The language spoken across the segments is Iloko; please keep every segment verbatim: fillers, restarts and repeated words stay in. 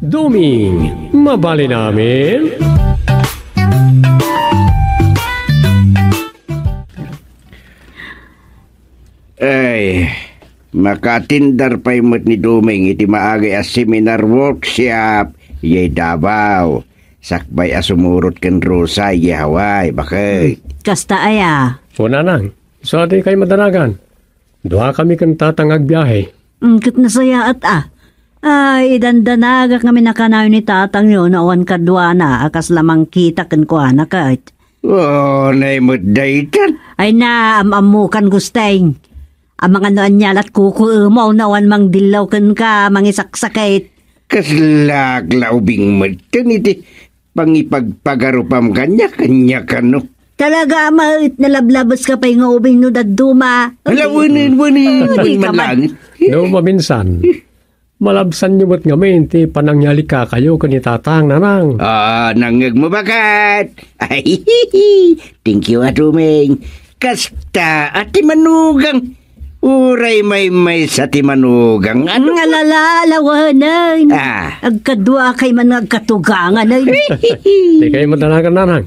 Duming, mabalin amin? Ay, makaatindar pay met ni Duming iti maagay a seminar workshop idiay Davao, sakbay a sumurot ken Rosa idiay Hawaii, baket. Kasta aya? O, nanang, isu a dikay madanagan. Duakami ken tatang agbiahe. Mm, ket nasayaat a. Ay, idandanagak ngamin a kanayon ni tatangyo no awan kaduana a kasla mangkita kenkuana ket. O, nay met daytan. Ay na, am-ammokan, Gusteng. Amangan no ania lat kukuemaw no awan mangdillaw kenka, mangisaksakit. Kaslak la ubing metten iti pangipagpagarupam kaniak, kaniak kano. Talaga met, nalablabes ka pay nga ubing no dadduma. Hala, wen, wen, wen, Ay, wen, di ka man man. Langit. No, maminsan, malabsanyo met ngamin ti panangyalikayo ken ni tatang, nanang. Ah, nangngegmo baket. Ay, thank you, a Duming. Kasta, a ti manugang. Uray maymaysa ti manugang. Ano? Nga lala, lawanan. Ah. Agkaduakay man nga agkatugangan, ay. Dikay madanagan, nanang.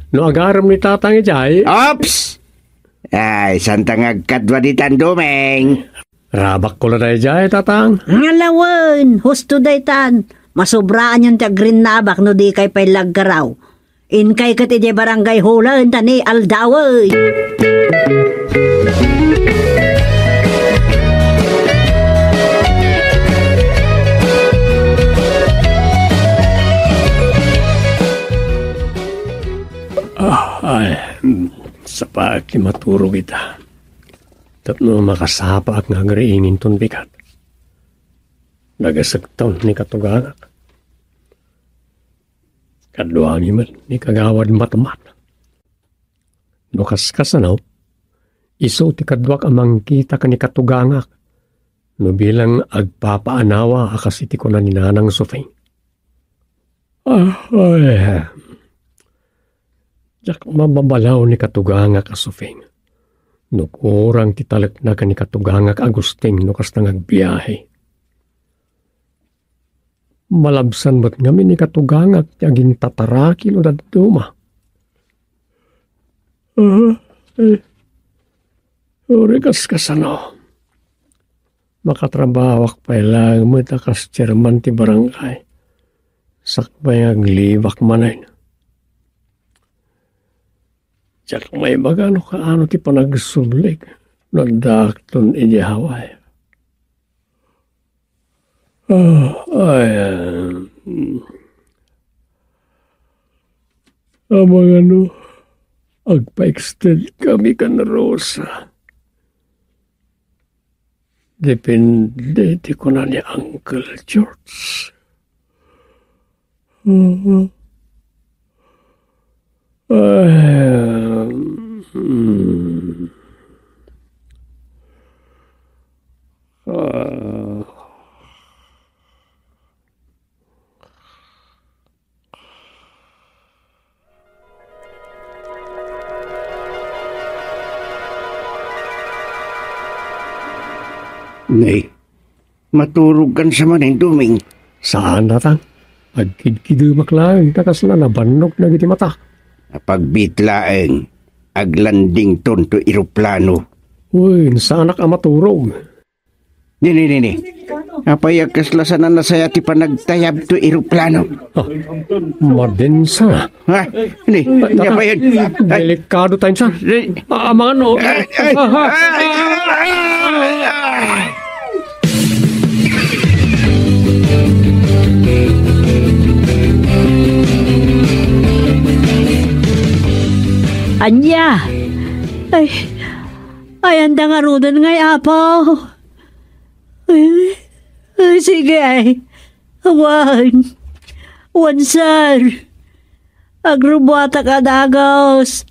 No agarem ni tatang idiay. Ops! Ay, santa nga agkadua ditan, Duming. Rabakko la daydiay, tatang. Nga lawen, husto daytan. Masobraanyon ti agrinnabak no dikay pay laggaraw. Inkay ket idiay barangay hulen ta ni aldawen. Ah, ay, mm, sapaak ti maturog ita. Tapno makasapaak nga agriing inton bigat. Nagasekton ni katugangak. Kaduami met ni kagawad Matmat. No kaskasano, isu ti kaduak a mangkita ken ni katugangak no bilang agpapaanawa a kas iti kuna ni Nanang Sofing. Ah, ay. Diak mababalaw ni katugangak a Sofing. No kurang ti talekna ken ni katugangak Agustin no kasta nga agbiahe. Malabsan met ngamin ni katugangak ti agintataraki no dadduma. Ah, eh. Uray kaskasano. Makatrabahoak pay laeng met a kas chairman ti barangay. Sakbay nga aglibak manen. Diak maibaga no kaano ti panagsublik no addaakton idiay Hawaii. Ah, ay, ah, mm. Amangan no agpa-extend kami ken Rosa. Depende ti kuna ni Uncle George. Mhm. Ay, mm. Ah. Nay, maturog kan sa manen, Duming? Saan, tatang. Agkidkidemak laeng ta kasla nabannog dagiti matak. Apagbit laeng, aglandington to eroplano. Uy, saanak a maturog. Nini, nini. Apay a kasla saan a nasaya ti panagtayab to eroplano? Ah, madinsa. Ha? Ni, Tata, apay yan? Ay. Delikado tayo sa. Ni. Ah, mga ano? Ay, ay, Ah, ah, ay, ay, ah, ay, ay, ay. Ania? Ay, ay, anda nga ruden ngay, Apo? Ay, ay, sige, ay. Wan. Wan, sir. Agrubuatak a dagus.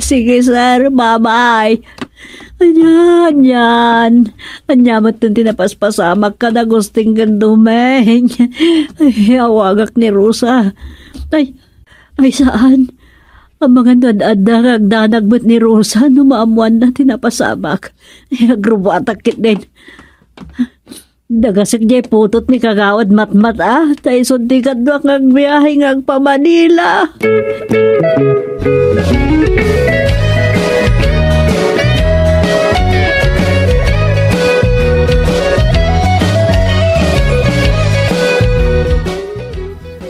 Sige, sir. Bye-bye. Ania, anian. Ania met ti napaspasamak kada Agustin ken Duming. Ay, awagak ni Rosa. Ay, ay, saan. Amangan no ad-adda nga agdanag met ni Rosa no maammuanna ti napasamak. Ay, agrubuatak ketdin. Dagasek jay putot ni Kagawad Matmat, a. Ta isu ti kaduak nga agbiahe nga agpa-Manila.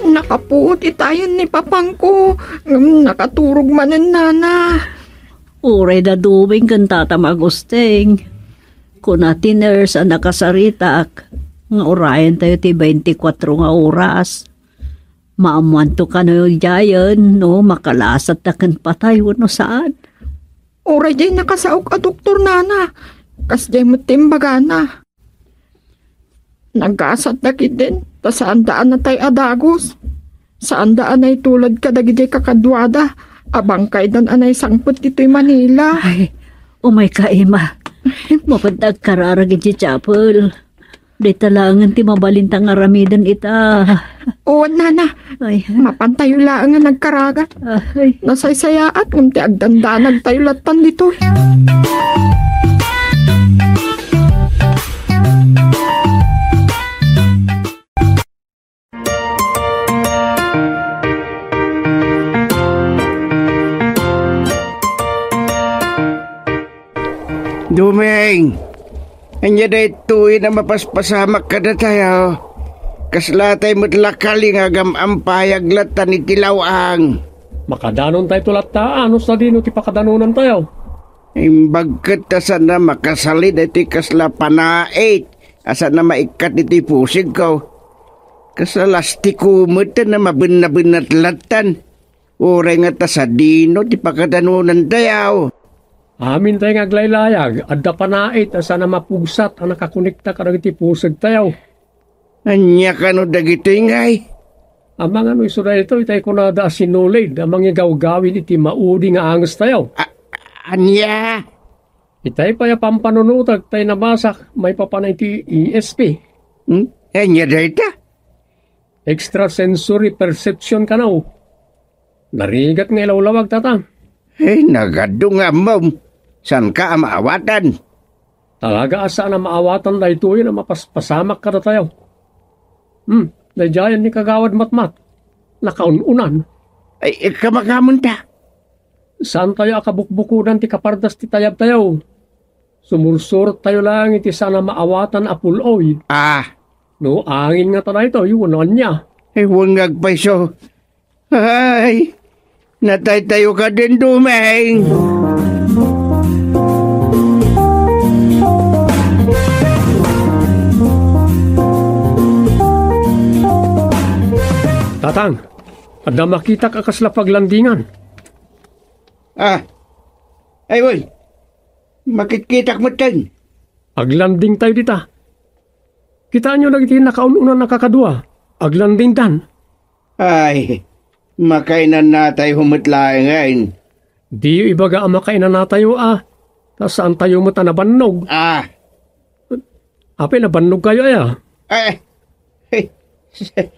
Nakapuot itayen ni papangko, ngem nakaturog manen nana. Uray da Dubing ken Tata Agusting. Kuna ti nurse a nakasaritak nga urayen tayo ti twenty-four nga oras. Maammuanto kano idiayen no makalasat ta ken patay wenno saan. Uray jay nakasaok a doktor, nana. Kasjay met ti imbagana. Nagasatda ketdin, ta saanda a natay a dagus. Saanda a naitulad kadagiti kakaduada a bangkaydan a naisangpet ditoy Manila. Ay, umayka, Ima. Mapanda agkararag iti chapel. Dita laengen ti mabalinta nga aramiden ita. Wen, nana. Ay. Mapantayo laeng nga nagkararag. Ay. Nasaysayaat ngem ti agdandanagtayo lattan ditoy. Dumeng, ania daytoy a mapaspasamak kadatayo? Kasla tay met lakali nga agam-ampayag lattan iti law-ang. Makadanontayto latta, a, no sadino ti pakadanonantayo. Imbag ket ta saan a makasali daytoy kasla panait a saan a maikkat iti pusigko. Kasla lastiko met a mabennabennat lattan. Uray nga ta sadino ti pakadanonantayo. Amintay nga aglaylayag, adda panait a saan a mapugsat a nakakonekta kadagiti pusigtayo. Ania kano dagitoy, ngay? Amangan no isu daytoy, tay kunada a sinulid a mangigawgawid iti maudi nga angestayo. A-, ania? Itay pay a pampanunotek tay nabasak maipapan iti E S P. Hmm? Ania dayta? Extrasensory perception kano. Narigat nga ilawlawag, Tatang. Ay, nagadu nga ammom. Saanka a maawatan? Talaga a saan a maawatan daytoy a mapaspasamak kadatayo. Hmm, daydiayen ni Kagawad Matmat. Nakaun-unan. Ay, eh, kamakamunta. Saantayo a kabukbukodan ti kapardas ti tayabtayo. Sumursurtayo laeng iti saan a maawatan a pul-oy. Ah. No angin ngata daytoy, wenno ania? Ay, wen nga agpayso. Ay, nataytayo kadin, Dumeng. Tatang, adda makitak a kasla paglandingan. Ah. Ay, wen. Makitkitak metten. Aglandingtayo dita. Kitaenyo dagiti nakaun-unan a kakadua. Aglandingdan. Ay, makainannatayo met laengen. Diyo ibaga a makainannatayo a, ta saantayo met a nabannog. Ah. Apay, nabannogkayo aya? Eh, eh,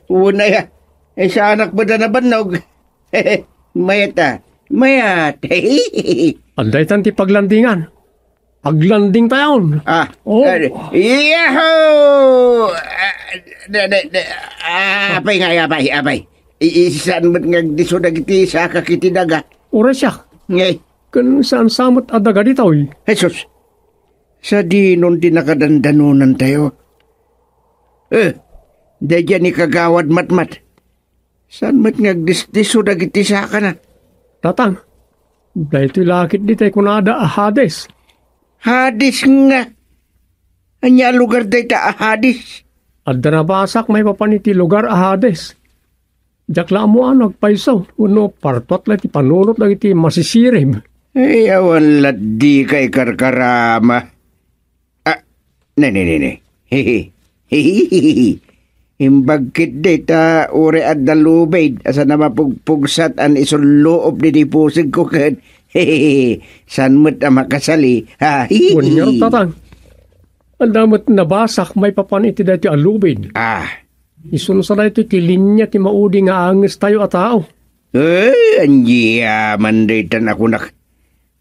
wen aya. Eh, saanak met a nabannog. Mayat a. Mayat. Adda itan ti paglandingan. Aglandingtayon. Ah, Oh. eh, yahoo! Ah, de, de, de, ah, apay nga, apay, apay. I, i, saan met nga agdisso dagiti saka iti daga? Uray siak. Ngay. Ken saan sa met a daga ditoy? Jesus. Sadinon ti nakadandanonantayo? Eh, daydiay ni Kagawad Matmat. Saan met nga agdisdisso dagiti sakana? Tatang, daytoy la ketdi tay kunada a Hades. Hades nga? Ania a lugar dayta a Hades? Adda nabasak maipapan iti lugar a Hades. Diak la ammo a no agpayso wenno partuat la iti panunot dagiti masisirib. Ay, awan latdika ikarkarama. Ah, ne, ne, ne, ne. Imbag ketdi ta uray adda lubid a saan a mapugpugsat a naisulluop ditoy pusigko ket saan met a makasali. Ha? Wen ngarud, Tatang. Adda met nabasak maipapan iti daytoy a lubid. Ah. Isu sa daytoy ti linia ti maudi nga angestayo a tao. Eh, ania man daytan a kunak.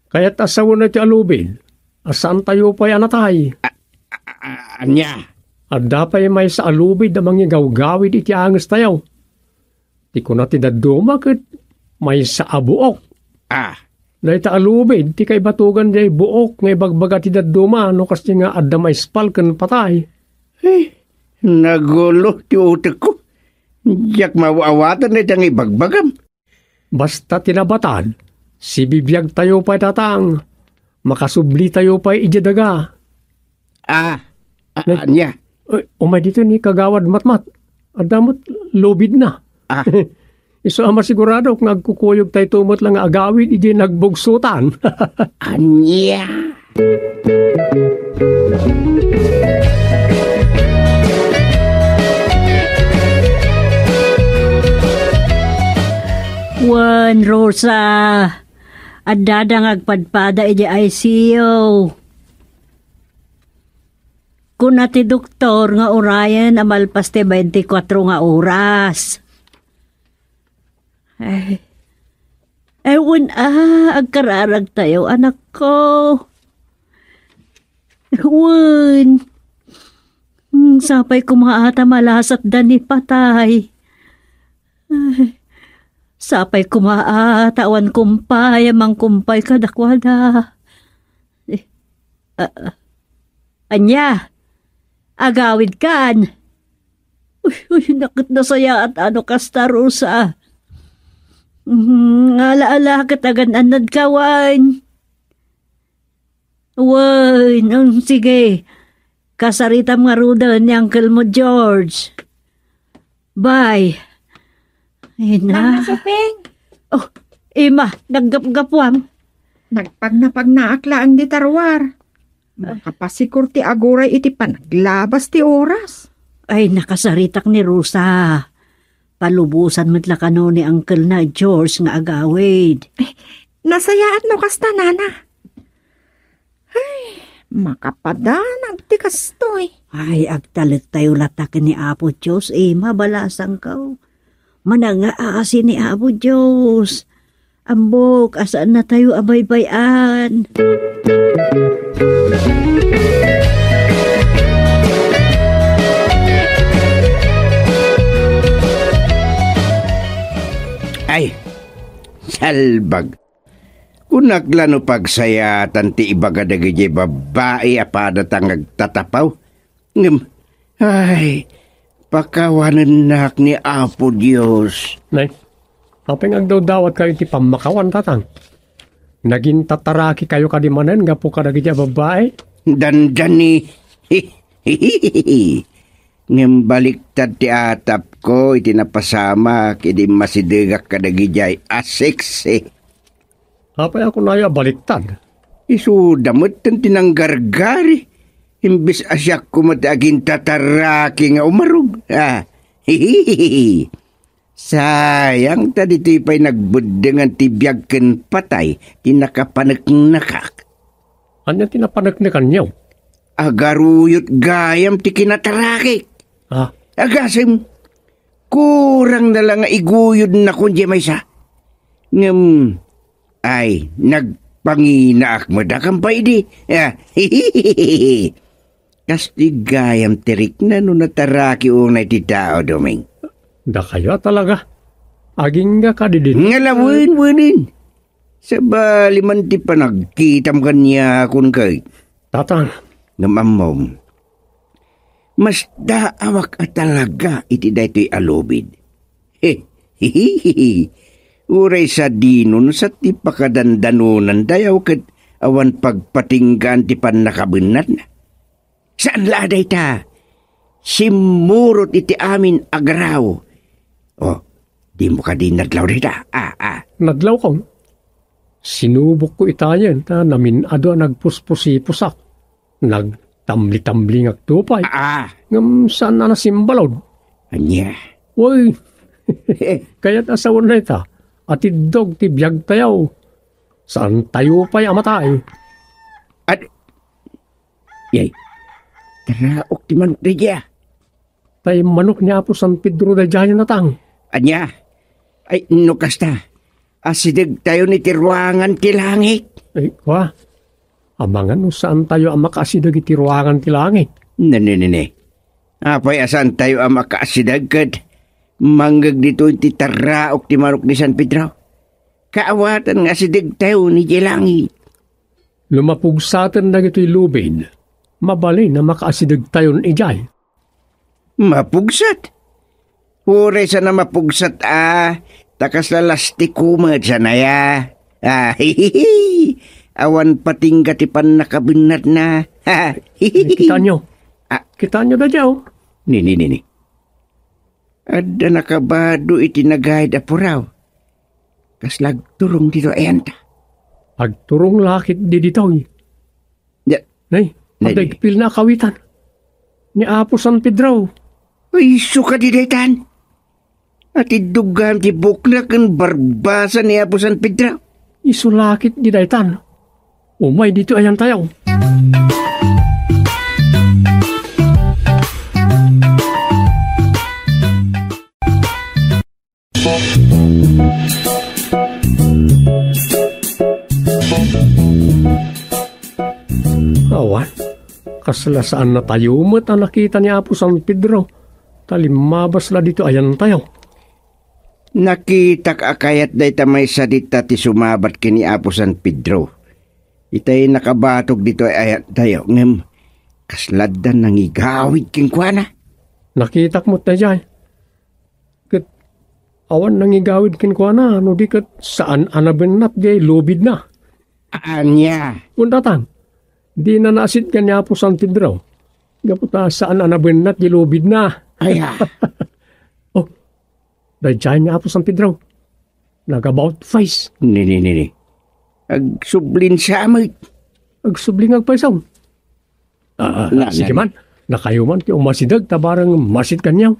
Kayat a sawen daytoy a lubid, a saantayo pay a natay. A-, a-, a-, ania? Adda pay maysa a lubid a mangigawgawid iti angestayo. Ti kuna ti dadduma ket maysa a buok. Ah. Dayta a lubid ti kaibatugan diay buok nga ibagbaga ti dadduma no kasdi nga adda maispal ken patay. Eh, nagulo ti utekko. Diak maaw-awatan dayta nga ibagbagam. Basta ti nabatad, sibibiagtayo pay, Tatang. Makasublitayo pay idiay daga. Ah, a-, Nay-, ania? Eh, umay ditoy ni Kagawad Matmat. Adda met lubidna. Ah. Isu a masiguradok nga agkukuyogtayto met la nga agawid idiay nagbugsotan. Ania? Wen, Rosa, addada nga agpadpada idiay I C U. Kuna ti doktor nga urayen a malpas ti twenty-four nga oras. Ay. Ay, wen, ah, agkararagtayo, anakko. Wen. Hmm, sapay koma a ta malasatda ni patay. Ay, sapay koma a ta awan kumpay a mangkumpay kadakuada. Eh, ah, ah. Ania? Agawidkan? Uy, uy, naket nasayaat a no kasta, Rosa. Mhm, ala-ala ket agan-annadka wen. Wen, um, sige. Kasaritam ngaruden ni Uncle mo, George. Bye. Ay na. Nana Suping. Oh, Emma, naggapgapuam. Nagpagnapagnaak laeng dita ruar. Makapasikor ti aguray iti panaglabas ti oras. Ay, nakasaritak ni Rosa. Palubosan met la kano ni Uncle na George nga agawid. Eh, nasayaat no kasta, Nana. Ay, makapadanag ti kastoy. Ay, agtalektayo latta ken ni Apo Dios, Emma, balasangko. Manangaasi ni Apo Dios. Ammok a saannatayo a baybay-an. Ay, salbag. Kunak la no pagsayaatan ti ibaga dagidiay babbai a padata nga agtatapaw. Ngem, ay, pakawanennak ni Apo Dios. Nay, apay nga agdawdawatkayo iti pammakawan, Tatang? Nagintatarakikayo kadi manen gapu kadagiti a babbai? Dandani. Ngem baliktad ti atapko iti napasamak idi immasidegak kadagidiay a seksi. Apay a kunayo a baliktad? Isuda metten ti nanggargari, imbes a siak koma ti agintataraki nga umarog. Ah, hihihihi. Sayang ta ditoy pay nagbeddengan ti biag ken patay ti nakapaneknekak. Ania ti napaneknekanyo? Agaruyot gayam ti kinatarakik. Ah. Agasem, kurang na la nga iguyodnakon diay maysa. Ngem, ay, nagpanginaak met a kampay idi. Ah, kastoy gayam ti rikna no nataraki unay ti tao, Doming. Dakayo a talaga. Agingga kadi ditoy. Nga lawen, wenen. Sabali man ti panagkitam kaniakon kay. Tatang. Ngem ammom, mas daawak a talaga iti daytoy a lubid. He, hihihihi. Uray sadino no sa ti pakadandanonandayo ket awan pagpatinggaan ti pannakabennatna. Saan la a dayta? Simmurot iti amin a garaw. Oh, dimo kadi nadlaw dayta? Ah, ah. Nadlawkon. Sinubokko itayen ta namin-ado a nagpuspusipusak. Nagtamblitamblingakto pay. Ah, ah. Ngem saan a nasimbalud. Ania? Uy, kayat a sawen dayta. Atiddog ti biagtayo. Saantayo pay a matay. Ad-, Yay, taraok ti manok daydiay. Tay manok ni Apo San Pedro daydiay, Tatang. Ania? Ay, no kasta, asidegtayon iti ruangan ti langit. Ay, kua, amangan no saantayo a makaasideg iti ruangan ti langit. Ne, ne, ne, ne. Apay a saantayo a makaasideg ket mangngeg ditoy ti tarraok ti manok ni San Pedro? Kaawatan nga asidegtayon idiay langit. No mapugsaten dagitoy lubid, mabalin a makaasidegtayon idiay. Mapugsat? Uray saan a mapugsat a, ta kasla lastiko met saan aya. Ah, awan patingga ti pannakabennatna. Ay, kitaenyo. Ah. Kitaenyo daydiay, oh. Ni, ni, ni, ni. Adda nakabado iti nagayad a puraw. Kasla agturong ditoy ayanta. Agturong la ketdi ditoy. Ya. Nay, nay, adda nay, igpilna a kawitan. Ni Apo San Pedro. Ay, isu kadi daytan. Atiddog gayam ti bukna ken barbasa ni Apo San Pedro. Isu la ketdi daytan. Umay ditoy ayantayo. Awan, kasla saannatayo met a nakita ni Apo San Pedro, ta limmabas la ditoy ayantayo. Nakitak a kayat dayta maysa dita ti sumabat ken ni Apo San Pedro. Itay nakabatog ditoy ayantayo, ngem kasla adda nangigawid kenkuana. Nakitak met daydiay. Ket awan nangigawid kenkuana, no di ket saan a nabennat diay lubidna. Ania? Kuntatang, dina naasitgan ni Apo San Pedro. Gapu ta saan a nabennat diay lubidna. Aya. Oh, daydiay ni Apo San Pedro. Nag-about face. Ni, ni, ni, ni. Agsublin sa met. Agsubli nga agpayso. Ah, ah, na, sige na, man. Nakayo man ti umasideg ta bareng maasitganyo.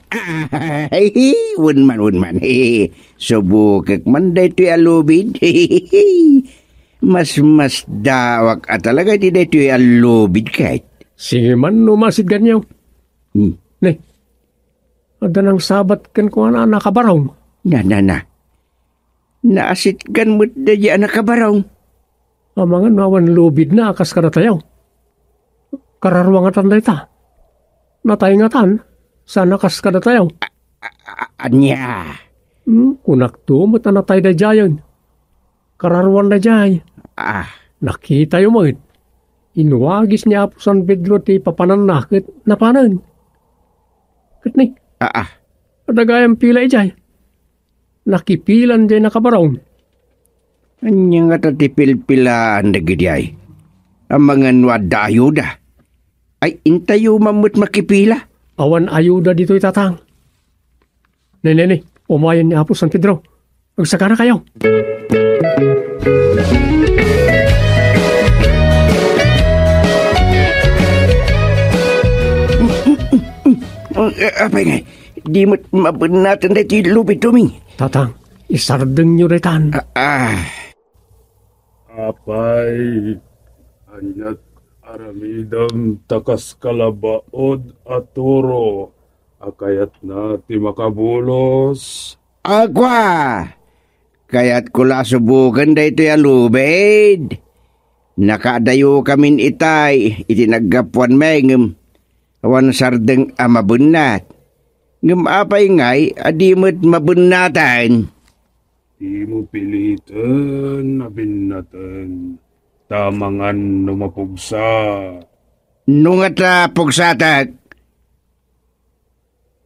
Ay, wen man, wen man. Subokek man daytoy a lubid. Mas, mas dawak a talaga ti daytoy a lubid ket. Sige man no maasitganyo. Hmm. Ne. Adda nangsabat kenkuana a nakabarong. Na, na, na. Naasitgan met daydiay a nakabarong. Amangan no awan lubidna a kas kadatayo. Kararua ngatan dayta. Natay ngatan, saan a kas kadatayo. A-, a-, a-, ania? Hmm, kunakto met a natay daydiayen. Kararuan daydiay. Ah. Nakitayo met. Inwagis ni Apo San Pedro ti papananna ket napanen. Ket ni? Ah, ah. Adda gayam pila idiay. Nakipilan diay nakabarong. Ania ngata ti pilpilaan dagidiay? Amangan no adda ayuda. Ay, intayo man met makipila. Awan ayuda ditoy, Tatang. Ne, ne, ne, umayen ni Apo San Pedro. Agsakanakayo. Eh, apay ngay, di met mabennaten daytoy lubid, Doming. Tatang, isardengyo daytan. Ah, ah. Apay, aniat aramidem ta kas kalabaod a toro a kayatna ti makabulos? Agwa! Kayatko la a suboken daytoy a lubid. Nakaadayokamin itay iti naggapuanmi ngem awan sardeng a mabennat. Ngem apay ngay a di met mabennaten? Dimo piliten a bennaten, ta amangan no mapugsa. No ngata pugsatek?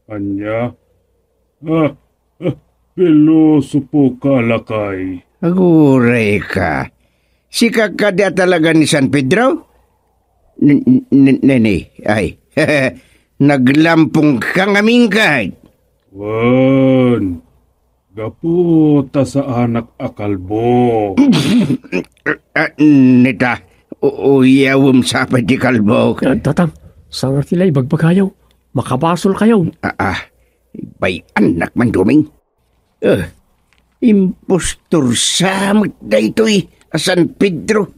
Ania? Ah, ah, pilosopo ka, lakay. Aguray ka. Sika kadi a talaga ni San Pedro? N-, n-, n-, nene, ay. Naglampong ka ngamin ket. Wen, gapu ta saanak a kalbo. Ah, neta, u-, uyawem sa pay ti kalbok. Ah, Tatang, saan ti la ibagbagayo? Makabasolkayo. Ah, ah, bay-annak man, Doming. Eh, impostor sa met daytoy a San Pedro.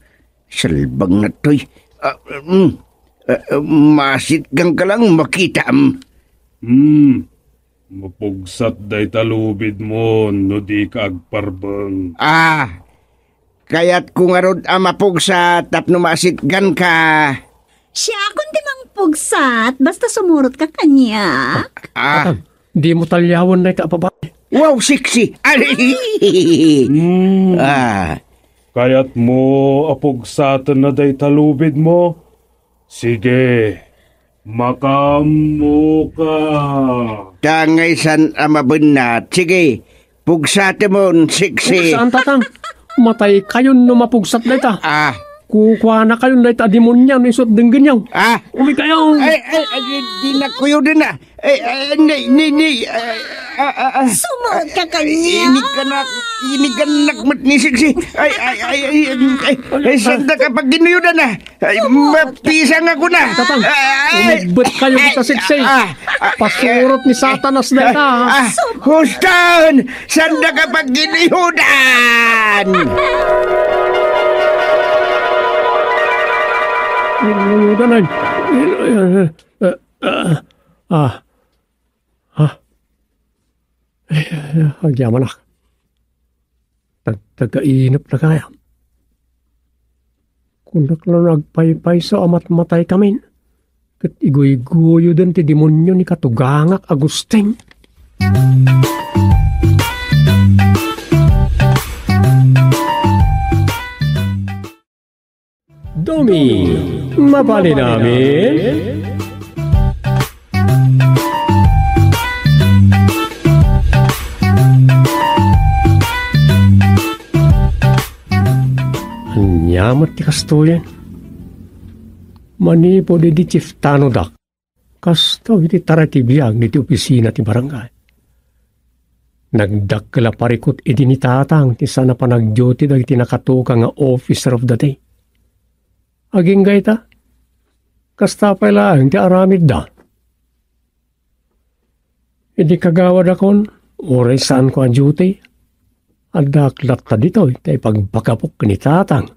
Salbang natoy. Ah, mm, ah, ah, maasitgan ka lang makitam. Hmm. Mapugsat dayta lubidmo no dika agparbeng. Ah, kayatko ngarud a mapugsat tapno maasitganka. Siakon ti mang-, pugsat, basta sumurot ka kaniak. Ah. Tatang, dimo talyawen dayta a babai. Wow, sexy! Ay! Hmm. Ah. Kayatmo a pugsatenna dayta lubidmo? Sige, makaammoka. Tangay san a mabennat. Sige, pugsatemon, sexy. Saan, Tatang? Mataykayon no mapugsat dayta. Ah. Kukuanakayon dayta a demonio no isu a denggenyo. Ah. Umikayo. Ay, ay, ay, di, di na kuyo din, ah. Ay, ay, ni, ni, ni, ay, ah, ah, ah. Sumurot ka kaniak. Iniganak, iniganak met ni sexy. Ay, ay, ay, ay, ay, ay, saan da ka pagginuyudan, ah? Ay, mapisang ako na. Tatang, ay, umigbet kayo dita, sexy. Ah, ah, pasurot ni Satanas dayta, ah. Ah, huston! Sanda ka pagginuyudan? Ginuyudan ay. Eh, eh, eh, ah. Ah. Eh, eh, agyamanak. Tag-, tagainep na kaya. Kunak la no agpaypayso a matmatay kamin, ket iguyguyoden ti demonio ni katugangak a Gusting. Domi, mabalin amin? Ania met ti kastoyen? Manipud idi chief tanodak, kastoy ti tara ti biag diti opisina ti barangay. Nagdakkel a parikut idi ni Tatang ti saan a panagduty dagiti nakatukang nga officer of the day. Agingga ita, kasta pay laeng ti aramidda. Idi kagawad akon, uray saanko a duty, addaak latta ditoy ta ipagpakapok ken ni Tatang.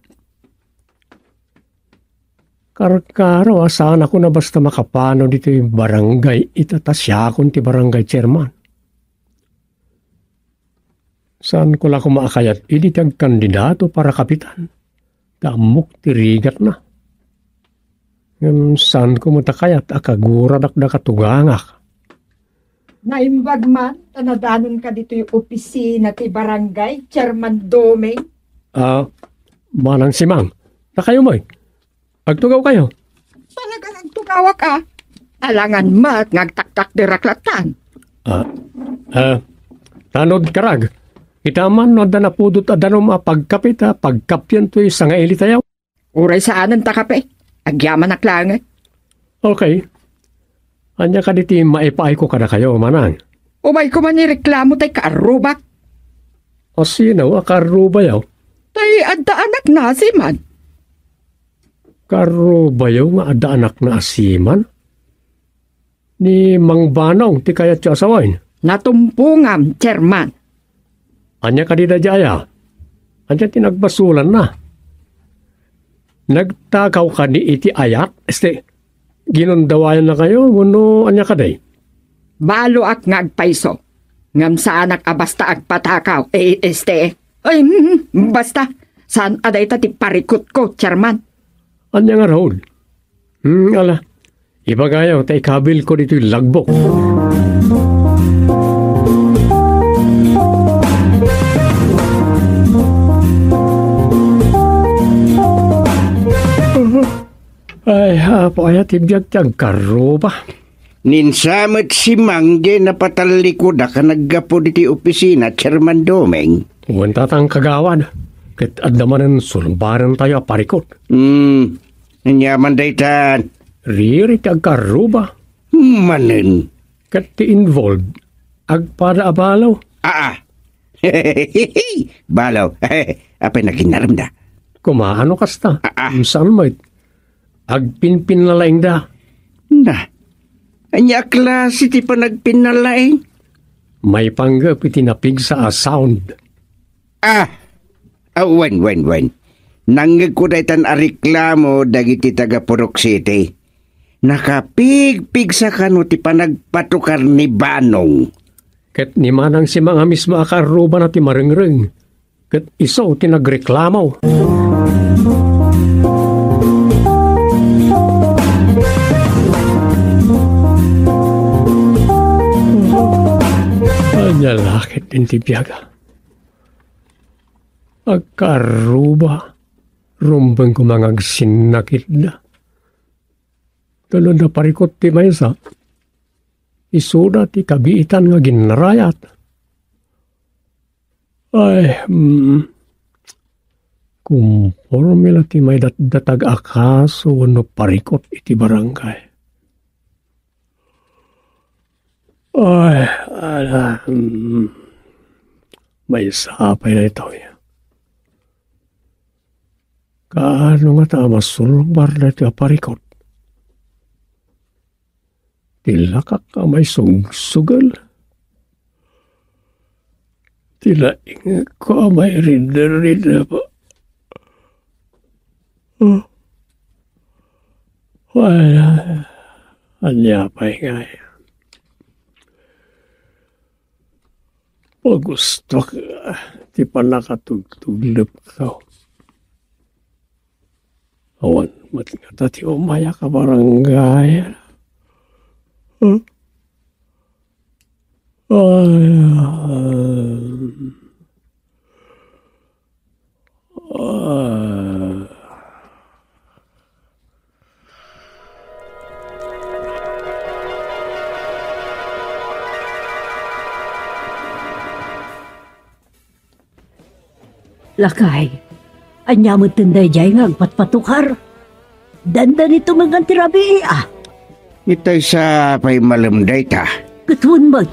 Karkaro a saanakon a basta makapano ditoy barangay ita ta siakon ti barangay chairman. Saanko la koma a kayat idi ti agkandidato para kapitan, ta ammok ti rigatna. Ngem saanko met a kayat a kaguradak da katugangak. Naimbag man ta nadanonka ditoy opisina ti barangay, Chairman Doming? Ah, Manang Simang, dakayo met. Agtugawkayo. Talagan agtugawak, a. Alangan met nga agtaktakderak lattan. Ah, ah, tanod karag. Ita man no adda napudot a danum a pagkapi ta pagkapian toy sangaili tayo. Uray saanen ta kape. Agyamanak laengen. Okay. Ania kadi ti maipaayko kadakayo, manang? Umayko man ireklamo tay kaarrubak. A sino a kaarrubayo? Tay adda anakna a siman. Kaarrubayo nga adda anakna a siman? Ni Mang Banong ti kayatyo a sawen? Natumpongam, Chairman. Ania kadi daydiay, a? Ania ti nagbasolanna? Nagtakaw kadi iti ayat? Este, ginundawayannakayo wenno ania kadi? Baloak nga agpayso. Ngem saanak a basta agpatakaw. E, este, ay, mm, basta. Saan a dayta ti parikutko, Chairman? Ania ngarud? Hmm, ala. Ibagayo ta ikabilko ditoy lagbok. Ay, apo, aya ti biag ti agkarruba. Ninsa met si Mang diay napatallikudak a naggapu ditoy opisina, Chairman Doming. Wen, Tatang, kagawad, ket adda manen sulbarentayo a parikut. Hmm, ania man daytan? Riri ti agkarruba. Manen. Ket ti involved, agpada a balo. Aa. Balo. Apay nakinnaremda? Kumaano kasta? Aa. Saan met? Agpinpinnalaingda. Na, ania a klase ti panagpinnalaing? Maipanggep iti napigsa a sound. Ah! Ah, wen, wen, wen. Nangngegko daytan a reklamo dagiti taga Purok City. Nakapigpigsa kano ti panagpatukar ni Banong. Ket ni Manang Simang a mismo a kaarrubana ti marengreng. Ket isu ti nagreklamo. Nalakit din ti biag. Agkaarruba, rumbeng koma nga agsinnakitda. Tulod a parikot ti maysa, isuda ti kabiitan nga ginrayat. Ay, mm, kumporme la ti maidatdatag a kaso wenno parikot iti barangay. Ay, ala, mm, maysa pay daytoy. Kaano ngata a masulbar daytoy a parikot? Ti lakak a maisugsugel. Ti laingek a mairidderridep. Oh. Ay, ania pay ngay? Pagustuak ti pannakatugtuglep. Awan met ngata ti umayak a barangay. Huh? Ay, ah, ah. Lakay, ania met daydiay nga agpatpatukar? Dandani tumengan ti rabii, a. Itay sa pay malem dayta. Ket wen met,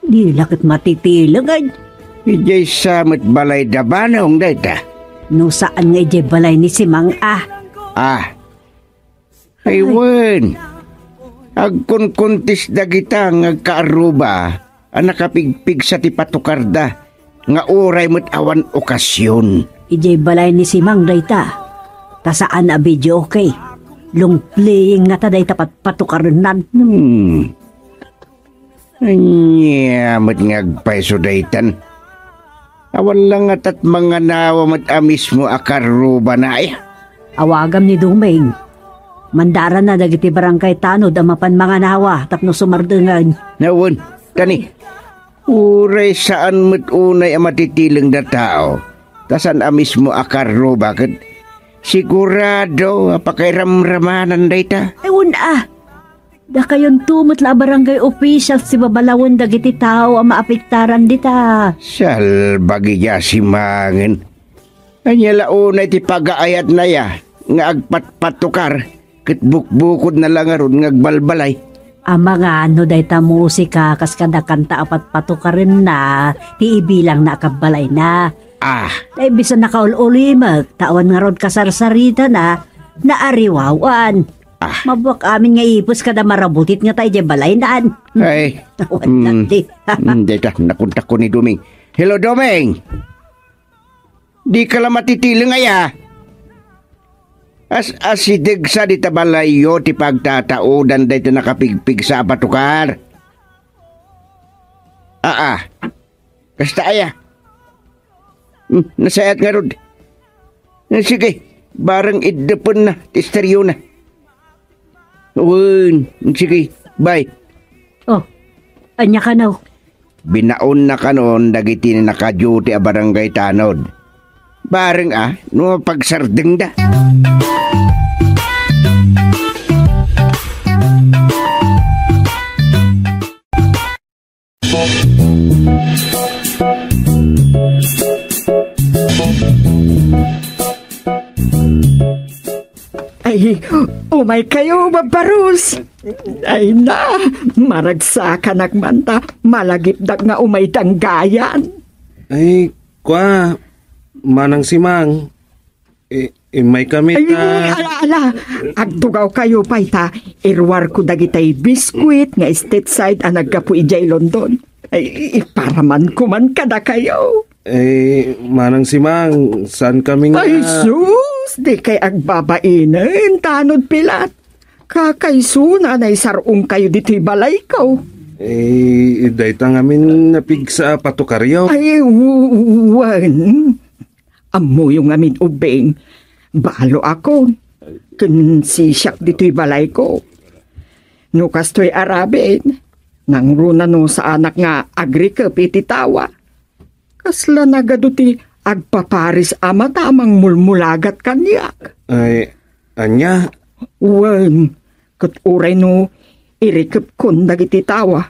di la ket matitilengen. Idiay sa met balay da Banong dayta. No saan nga idiay balay ni Simang, a. Ah. Ay, wen. Agkunkuntis dagita nga agkaarruba a nakapigpigsa ti patukarda nga uray met awan okasion. Idiay balay ni Simang dayta. Ta saan a videoke. Long playing ngata dayta patpatukarennan. Hmm. Ania met nga agpayso daytan? Awan la ngata't manganawa met a mismo a karrubana, aya? Awagam ni Doming. Mandaranna dagiti barangay tanod a mapan manganawa tapno sumardengen. Nawen, kani, uray saan met unay a matitileng da tao, ta saan a mismo a karruba ket sigurado a pakairamramanan dayta. Ay, wen a. Dakayonto met la a barangay officials ti babalawen dagiti tao a maapektaran dita. Salbagi a Simangen. Ania la unay ti pagaayatna, aya, nga agpatpatukar ket bukbukodna la ngarud nga agbalbalay? Amangan no dayta musika kas kada kanta a patpatukarenna ti ibilangna a kabbalayna. Ah. Tay bisan nakaul-ulimek, ta awan ngarud kasarsaritana, naariwawan. Ah. Mabuak amin nga ipus kada marabutit ngata idiay balaynan. Ay. Awan mm, na di. Mm, dayta, nakontakko ni Doming. Hello, Doming! Dika la matitileng aya? As-asideg sa dita balayyo ti pagtataodan dayta nakapigpigsa a patukar. Aa. Kasta aya? Hmm, nasayaat ngarud. Eh, sige, bareng iddepenna ti esteriona. Wen, sige, bye. Oh, ania kano? Binaonna kanon dagiti naka-duty a barangay tanod. Bareng a, no pagsardengda. Ay, umay kayo, Babbarus. Ay na, maragsakanak man ta, malagipdak nga umay danggayan. Ay, kwa, Manang Simang, I-, immay kami. Ay, ta ala, ala. Agtugaw kayo pay ta iruarko dagitay biskuit nga stateside a naggapu idiay London. Ay, iparamanko man kadakayo. Eh, Manang Simang, saan kami nga Ay, sus! Di kay agbabainen, tanod pilat. Kakaiso na naisarong kayo ditoy balayko. Eh, dayta ngamin napigsa a patukaryo. Ay, wen. Ammoyo ngamin ubbing, balo ako. Ken sisiak ditoy balayko. No kastoy araben, Nangruna no saanak nga agrikep iti tawa. Kasla nagadu ti agpaparis a mata a mangmulmulagat kaniak. Ay, ania? Wen, ket uray no irikepkon dagiti tawa.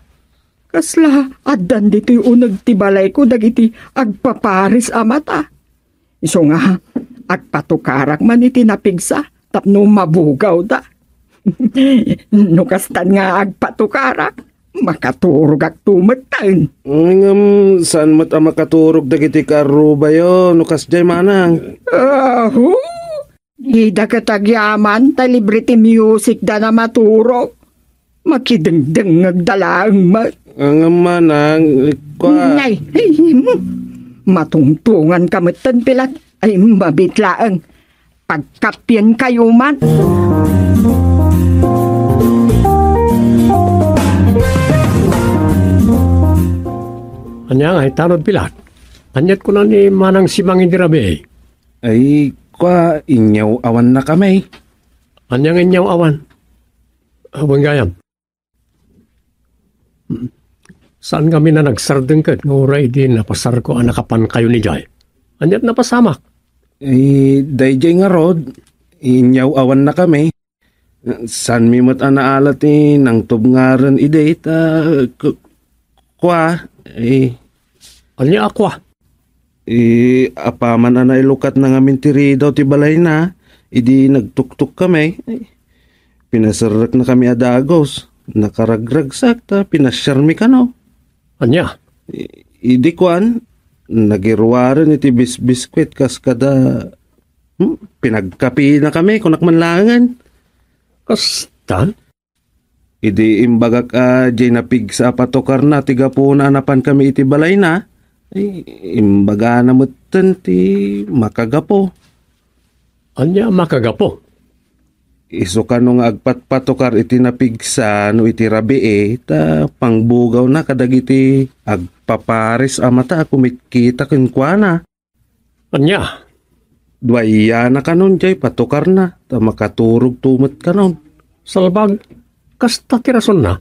Kasla addan ditoy uneg ti balayko dagiti agpaparis a mata. Isu nga, agpatukarak man iti napigsa tapno mabugawda. No kastan nga agpatukarak, makaturogak to metten. Ngem saan met a makaturog dagiti kaarrubayo no kasdiay, manang? Aho! Dida ket agyaman ta libre ti musicda a maturog. Makidengdengngegda laeng met. Ngem manang, kua. Nay, ay, hmm. Matungtunganka metten, Pilat. Ay, mabiit laeng. Pagkapienkayo man. Ania nga itanod, Pilat? Aniat kuna ni Manang Simang idi rabii? Ay, kua, inyaw-awannakami. Ania nga inyaw-awan? Awan gayam. Saan kami na nagsardengket nga uray idi napasarko a nakapankayon idiay? Aniat napasamak? Eh, daydiay ngarud, inyaw-awannakami. Saanmi met a naala ti nangtubngaren idi ta, ku-, kua, eh. Ania a kua? Eh, apaman a nailukatna ngamin ti ridaw ti balayna, idi nagtuktokkami, eh, pinaserreknakami a dagus. Nakaragragsak ta pinasiarmi kano. Ania? I-, idi kuan, nagiruaren iti bisbiskuit kas kada, hmm, pinagkapinakami, kunak man laengen. Kasta? Idi imbagak a diay napigsa a patokarna ti gapuna a napankami iti balayna, ay, imbagana metten ti makagapu. Ania a makagapu? Isu kano nga agpatpatukar iti napigsa no iti rabii, ta pangbugawna kadagiti agpaparis a mata a kumitkita kenkuana. Ania? Duayana kanon diay patukarna, ta makaturogto met kanon. Salbag, kasta ti rasonna?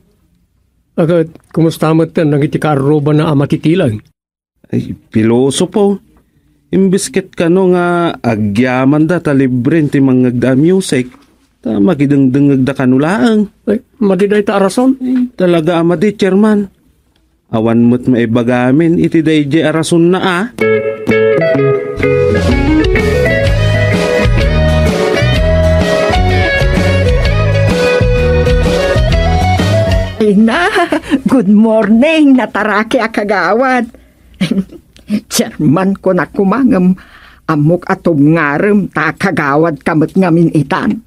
Ket kumusta met dagiti kaarrubana a makikileng? Ay, pilosopo. Imbes ket kano nga agyamanda ta libren ti mangngegda a music, ta makidengdengngegda kano laeng. Ay, madi dayta a rason? Ay, talaga a madi, Chairman. Awan met maibagamin iti daydiay a rasonna a. Ay na, good morning, nataraki a kagawad. Chairman, kunak koma ngem ammok a tubngarem ta kagawadka met ngamin itan.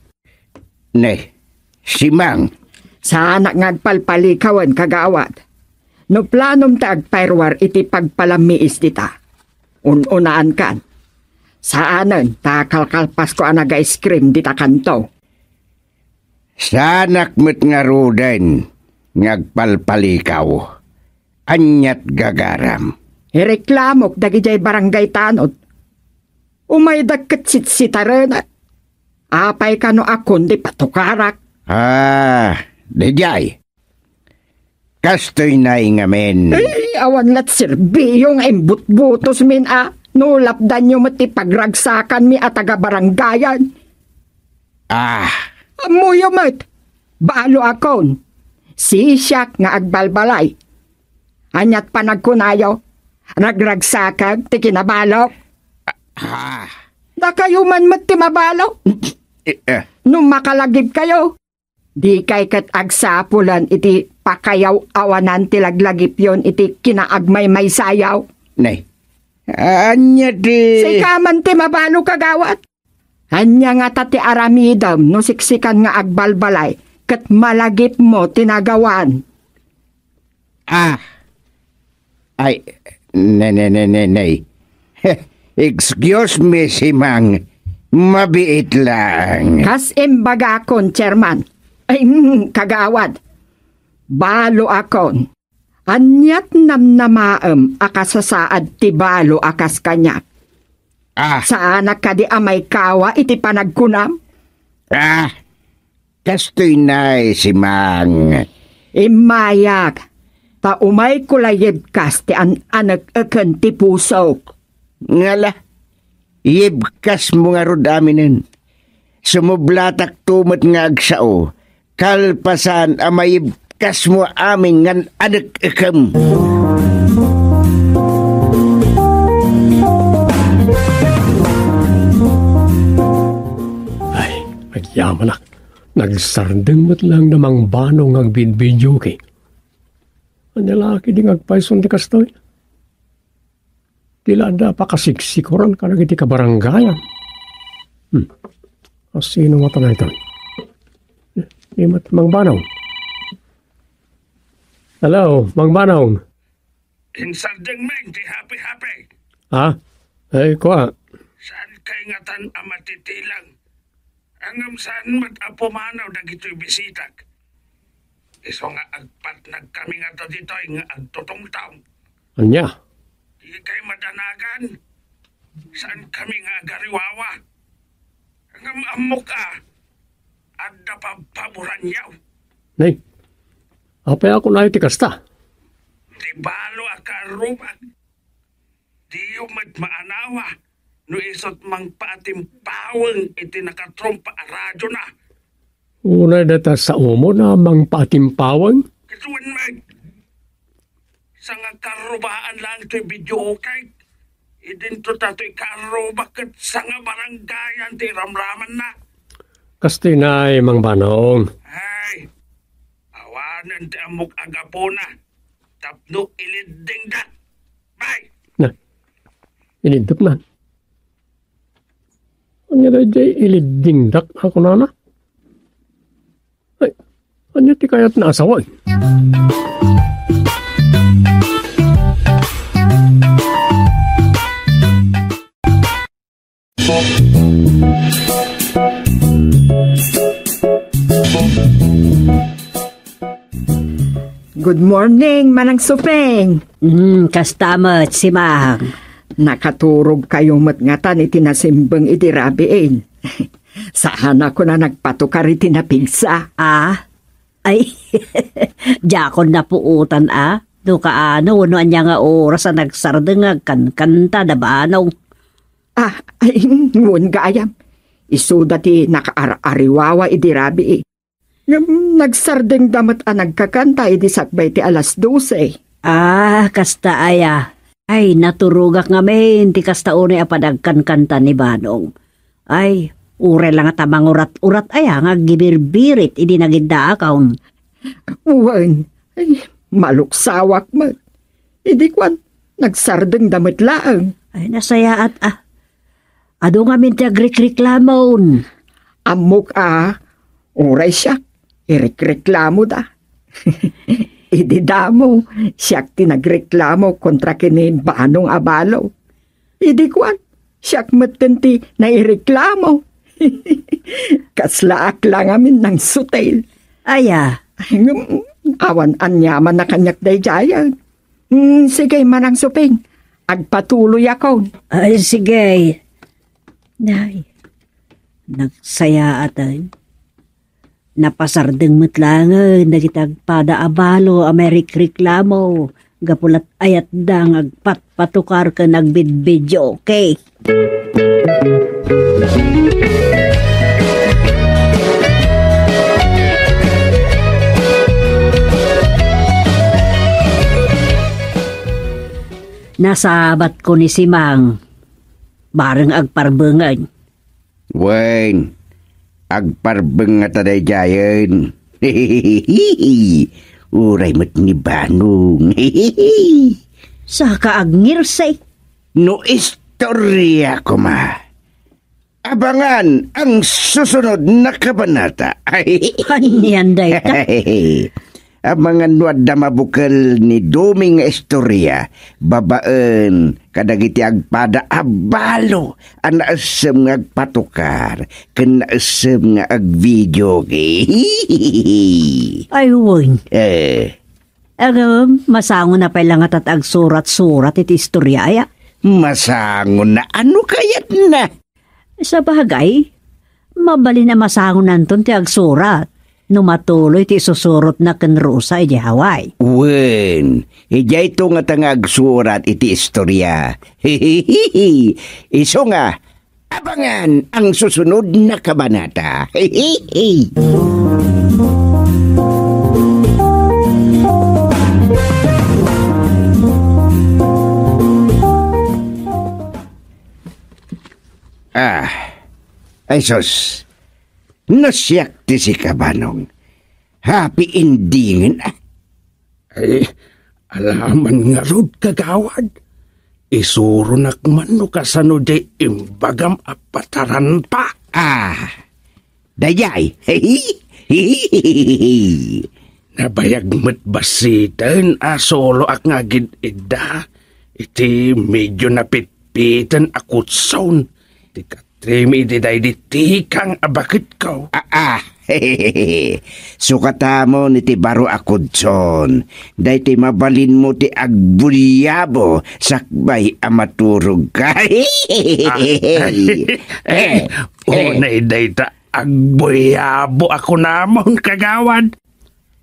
Ne, Simang. Saanak nga agpalpalikawen, kagawad. No planom ta agpayruar iti pagpalammiis dita, un-unaankan. Saanen ta kalkalpasko a naga-ice cream dita kanto. Saanak met ngaruden nga agpalpalikaw. Aniat gagaram? Ireklamok dagidiay barangay tanod. Umaydak ket sitsitarena. Apay kano a kundi patukarak? Ah, daydiay. Kastoy nay ngamin. Ay, awan lat serbiyo nga imbutbutos min a, no lapdanyo met ti pagragsakanmi a taga-barangayan. Ah. Ammoyo met, balo akon. Sisiak nga agbalbalay. Aniat panagkunayo, ragragsakek ti kinabalok. Ah. Dakayo man met ti mabalo. Eh, eh. No makalagipkayo, dikay ket agsapulen iti pakayaw-awanan ti laglagipyon iti kinaagmaymaysayo. Nay, ania ti... Sika man ti mabalo, kagawad. Ania ngata ti aramidem no siksikan nga agbalbalay ket malagipmo ti nagawan? Ah. Ay, ne, ne, ne, ne, ne. Excuse me, Simang. Mabiit lang. Kas imbagakon, Chairman. Ay, mm, kagawad. Balo akon. Aniat namnamaem a kasasaad ti balo a kas kaniak? Ah. Saanak kadi a maikawa iti panagkunam? Ah, kastoy nay, Simang. Immayak, Ta umayko la yibkas ti an-anek-eken ti pusok. Ngala, yibkasmo ngarud aminen. Sumublatakto met nga agsao, kalpasan a mayibkasmo amin ngan anek-ekem. Ay, agyamanak. Nagsardeng met laeng da Mang Banong nga agbidbidio, okay? Ania la ketdi nga agpayson ti kastoy? Ti la adda a pakasiksikoran kadagiti kabarangayan. Hmm. Asino ngata daytoy? Di met Mang Banong. Hello, Mang Banong. Insardeng men ti happy-happy. Ha? Ay, kua. Saan kay ngatan a matitilang? Ngem saan met a pumanaw dagitoy bisitak. Isu nga agpatnagkami ngata ditoy nga agtutungtong. Ania? Di kay madanagan. Saan kami nga agariwawa? Ngem ammok a, adda pabpaboranyo. Nay, apay a kunayo ti kasta? Ti balo a karrubak. Diyo met maanawa no isut' mangpaatimpaweng iti nakatrompa a radiona. Unay dayta saomo a mangpaatimpaweng? Ket wen met, sangakarrubaan laeng toy videoke. Idinto ta toy karrubak ket sangabarangayan ti iramramanna. Kastoy nay, Mang Banong. Ay, awanen ti ammok a gapuna tapno iliddingda. Bay! Na, iliddingna. Ania daydiay iliddingdak a kunana? Ay, ania ti kayatna a sawen? Good morning, Manang Suping. Mm, kasta met, Simang. Nakaturogkayo met ngatan iti nasimbeng idi rabiin. Saanakon a nagpatukar iti napigsa. Ah? Ay, diakon napuotan a. No kaano, wenno ania nga oras a nagsardeng nga agkankanta da Banong. Ah, ay, wen gayam. Isuda ti nakaar-ariwawa idi rabii. Ngem nagsardengda met a nagkakanta idi sakbay ti alas dose. Ah, kasta aya. Ay, naturogak ngamin ti kasta unay a panagkankanta ni Banong. Ay, uray la ngata mangurat-urat aya nga aggibirbirit idi nagiddaakon. Wen, ay, maluksawak met. Idi kuan, nagsardengda met laeng. Ay, nasayaat a. Adu ngamin ti agrikreklamon. Ammok a, uray siak, irikreklamoda. Idi damo, siak ti nagreklamo kontra ken ni Banong a balo. Idi kuan, siak metten ti naireklamo. Kaslaak la ngamin nangsutil. Aya. Ngem, awan aniaman a kaniak daydiayen. Mm, sige, Manang Suping. Agpatuloyakon. Ay, sige. Nay, nagsayaat ay. Napasardeng met laengen dagiti agpada a balo a mairikreklamo gapu lat ayatda nga agpatpatukar ken agbidbidio, okay? Nasabatko ni Simang. Bareng agparbengen. Wen, agparbeng ngata daydiayen. Uray met ni Banong. Saka agngirsay. No istorya koma. Abangan ang susunod na kabanata. Anian dayta? Amangan no adda mabukel ni Doming nga istorya babaen kadagiti agpada a balo a naessem nga agpatukar ken naessem nga agvideoke. Ay, wen. Eh. Agam, masangon a pay la ngata ti agsurat-surat iti istorya, aya? Masangon a, ano kayatna? Sabagay, mabalin a masangonanton ti agsurat. no matuloy ti isusurotna ken Rosa idiay Hawaii. Wen, idiayto ngata nga agsurat iti istoria. Isu nga, abangan ang susunod na kabanata. Ah, ay sus. Nasiak ti sika, Banong. Happy endingen, ah. Ay, alaman ngarud, kagawad. Isuronak man no kasano diay imbagam a pataranta. Ah, daydiay. Nabayag met bassiten a suloak nga agid-idda iti medio napitpiten a kutson ti katrimi iti daydi tikang a baketko. Ah, ah. Sukatamon iti baro a kutson. Daytoy mabalinmo ti agbuyabo sakbay a maturogka. Ah, eh, eh, eh. Unay dayta agbuyabo a kunamon, kagawad.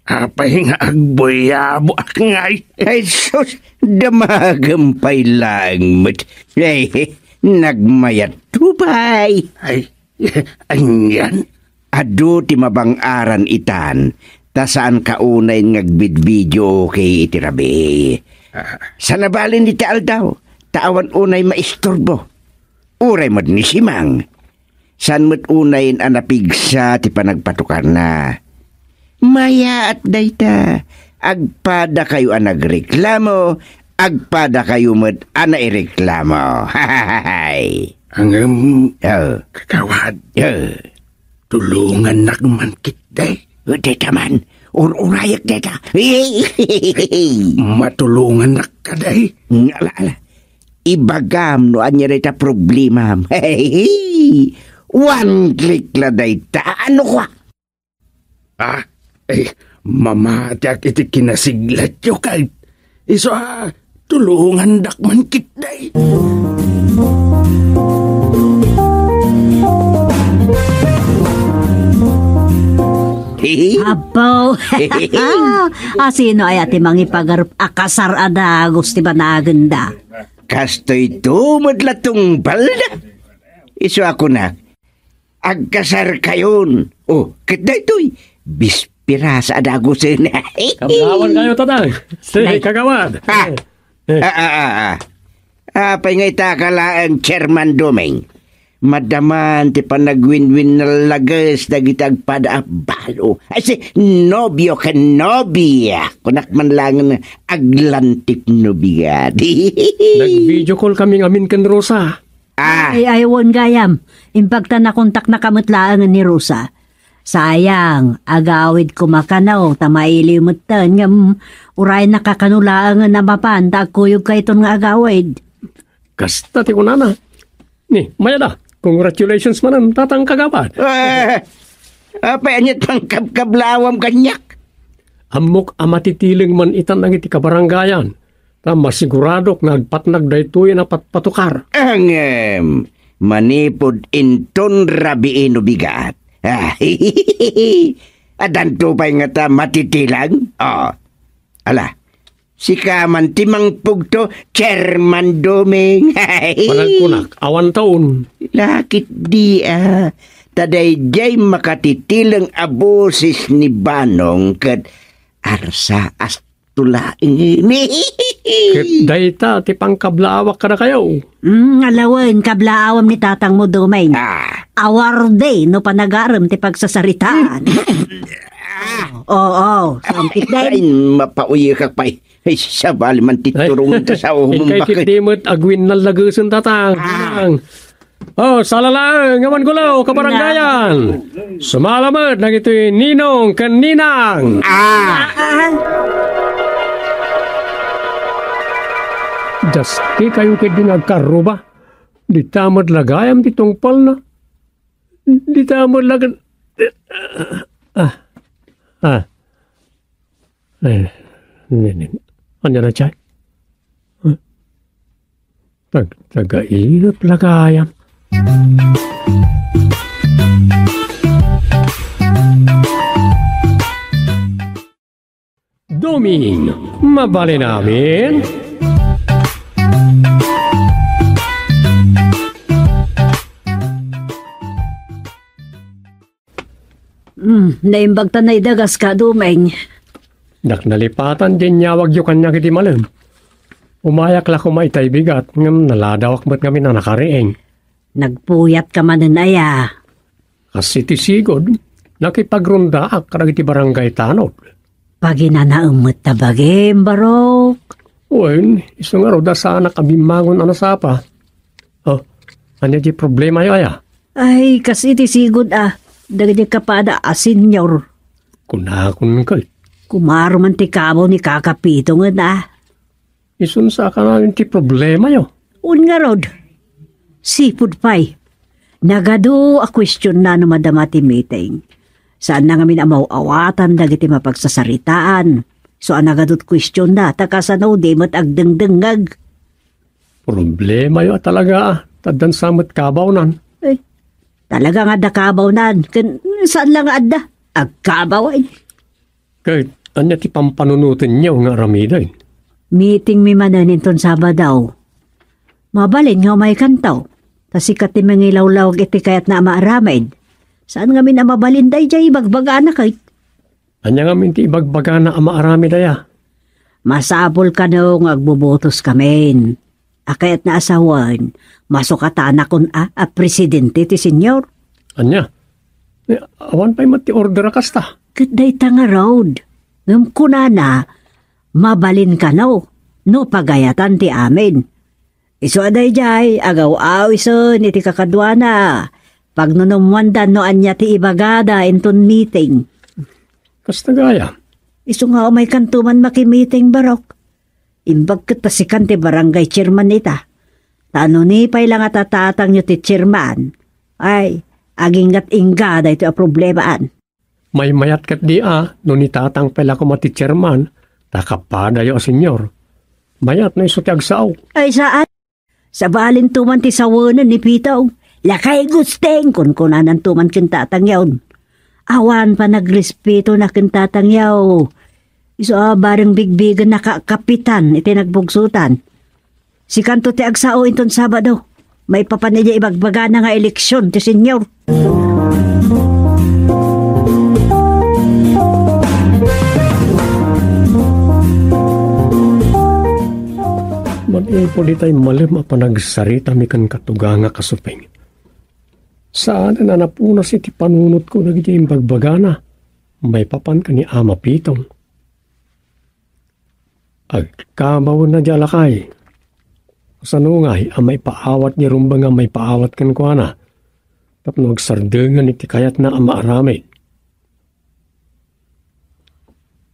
Apay nga agbuyabo ak ngay? Ay sus, damagem pay laeng met. Ay, nagmayat to pay. Ay, anian? Adu ti mabang-aran itan, ta saan ka unay nga agbidbidio kay iti rabii. Ah. Saan a balin iti aldaw, ta awan unay maisturbo. Uray met ni Simang, saan met unayen a napigsa ti panagpatukarna. Mayaat dayta, agpadakayo a nagreklamo, agpadakayo met a naireklamo. Ngem, oh, kagawad, oh, tulongannak man ketdi. Dayta man, ur-urayek dayta. Matulongannak kadi? Ala, ala. Ibagam no ania dayta problemam. One click la dayta. Ano kwa? Ah, eh, mamatiak iti kinasiglatyo, kay isu a tulongandak man ketdi. Apo. Asino aya ti mangipagarup a kasar a dagus ti banagenda? Kastoyto met la tungpalda. Isu a kunak, agkasarkayon. Oh, ket daytoy, bispirasa a dagusen. Kablaawankayo, Tatang. Sige, kagawad. Ah. Eh. Ah, ah, ah, ah. Apay nga itaka laeng, Chairman Doming? Madaman ti panagwinwinnallages dagiti agpada a balo. Ay, si nobio ken nobia. Kunak man laeng aglantip no bigat. Nag-video call kami ngamin ken Rosa. Ah. Ay, ay, wen gayam. Imbag ta nakontaknaka met laengen ni Rosa. Sayang, agawid koma kano, ta mailiw metten, ngem uray nakakano laengen a mapan, ta agkuyogka iton nga agawid. Kasta ti kunana. Ni, mayada, congratulations manen, Tatang kagawad. Eh, apay aniat pangkabkablaawam kaniak? Ammok a matitileng man itan dagiti kabarangayan. Ta masiguradok nga agpatnag daytoy a patpatukar. Ngem, manipud inton rabii no bigat. Ah, adanto pay ngata matitilang? Oh. Ala, sika man ti mangpugto, Chairman Doming. Panagkunak, awan taon. Lakit di, ah. Ta daydiay makatitileng a boses ni Banong ket arsa as tulaeng. Ket dayta ti pangkablaawak kadakayo. Mm, alawen, kablaawam ni tatangmo, Doming. Ah. Awarde no panagarem ti pagsasaritaan. Oo, sangkit den. Ay, mapauyekak pay. Ay, sabali man ti turong ta sa umong inkay bakit. Ket di met agwinnallagesen, tatang. Ah. Oh, sala laeng, awan gulaw, kabarangayan. Sumala met dagitoy ninong ken ninang. Ah. Dastikayo ketdi nga agkarruba. Dita met la gayam ti tungpalna. Dita met la ken-, ah. Ah. Eh, ni, ni, ania na, chay? Huh? Tag-, tagailep la gayam. Tuming, mabalin amin? Hmm, naimbag ta naidagas ka, Dumeng. Diak nalipatan diay inyawagyo kaniak iti malem. Umayak la koma itay bigat, ngem naladawak met ngamin a nakariing. Nagpuyat ka manen aya? Kas iti sigud, nakipagrondaak kadagiti barangay tanod. Paginanaem met ta bagim, Barok. Wen, isu ngarud a saanak a bimmangon a nasapa. Oh, ania diay problemayo aya? Ay, kas iti sigud a, dagiti kapada a senior. Kunakon ket. Kumaro man ti kabaw ni Kaka Pitong a. Isun sa kanayon ti problemayo. Wen ngarud, sipud pay. Nagadu a kuestionna no madama ti meeting. Saanna ngamin a maw-awatan dagiti mapagsasaritaan. Isu a nagadu ti kuestionna, ta kasano di met agdengdengngeg. Problemayo a talaga, ta addan sa met kabawnan. Eh, talaga nga adda kabawnan, ken saan la nga adda? Agkabaw, ay. Ket ania ti pampanunotenyo nga aramiden? Meetingmi manen inton Sabado. Mabalin nga umaykanto, ta sika ti mangilawlawag iti kayatna a maaramid. Saan ngamin a mabalin daydiay ibagbagana ket? Ania ngamin ti ibagbagana a maaramid aya? Masapul kano nga agbubutoskamin. A kayatna a sawen, masukatanakon a, a presidente ti senior. Ania? Eh, awan pay met ti order a kasta. Ket dayta ngarud. Ngem kunana, mabalin kano, no pagayatan ti amin. Isu a daydiay, agaw-awisen iti kakaduana. Pagnunummoanda no ania ti ibagada inton meeting. Kasta gayam. Isu nga umaykanto man makimeeting, Barok. Imbag ket ta sikan ti barangay chairman ita. Ta no ni pay la nga tatatangyo ti chairman, ay, aginggat-ingga daytoy a problemaan. Maymayat ket di a, no ni tatang pay la koma ti chairman, ta kapadayo a senior. Mayat no isu ti agsao. Ay, saan? Sabalinto man ti sawenen ni Pitong. Lakay Gusting, kunkunananto man ken tatangyon. Awan panagrespeto na ken tatangyo. Isu a bareng bigbigen na ka kapitan iti nagbugsotan. Sikanto ti agsao inton Sabado. Maipapan idiay ibagbagana nga eleksion ti senior. Manipud itay malem a panagsaritami ken katuga nga kasuping. Saan a napunas iti panunotko dagiti imbagbagana maipapan ken ni Ama Pitong. Agkabawen a di alakay. Kasano ngay a maipaawat ni rumbeng a maipaawat kenkuana tapno agsardengen iti kayatna a maaramid?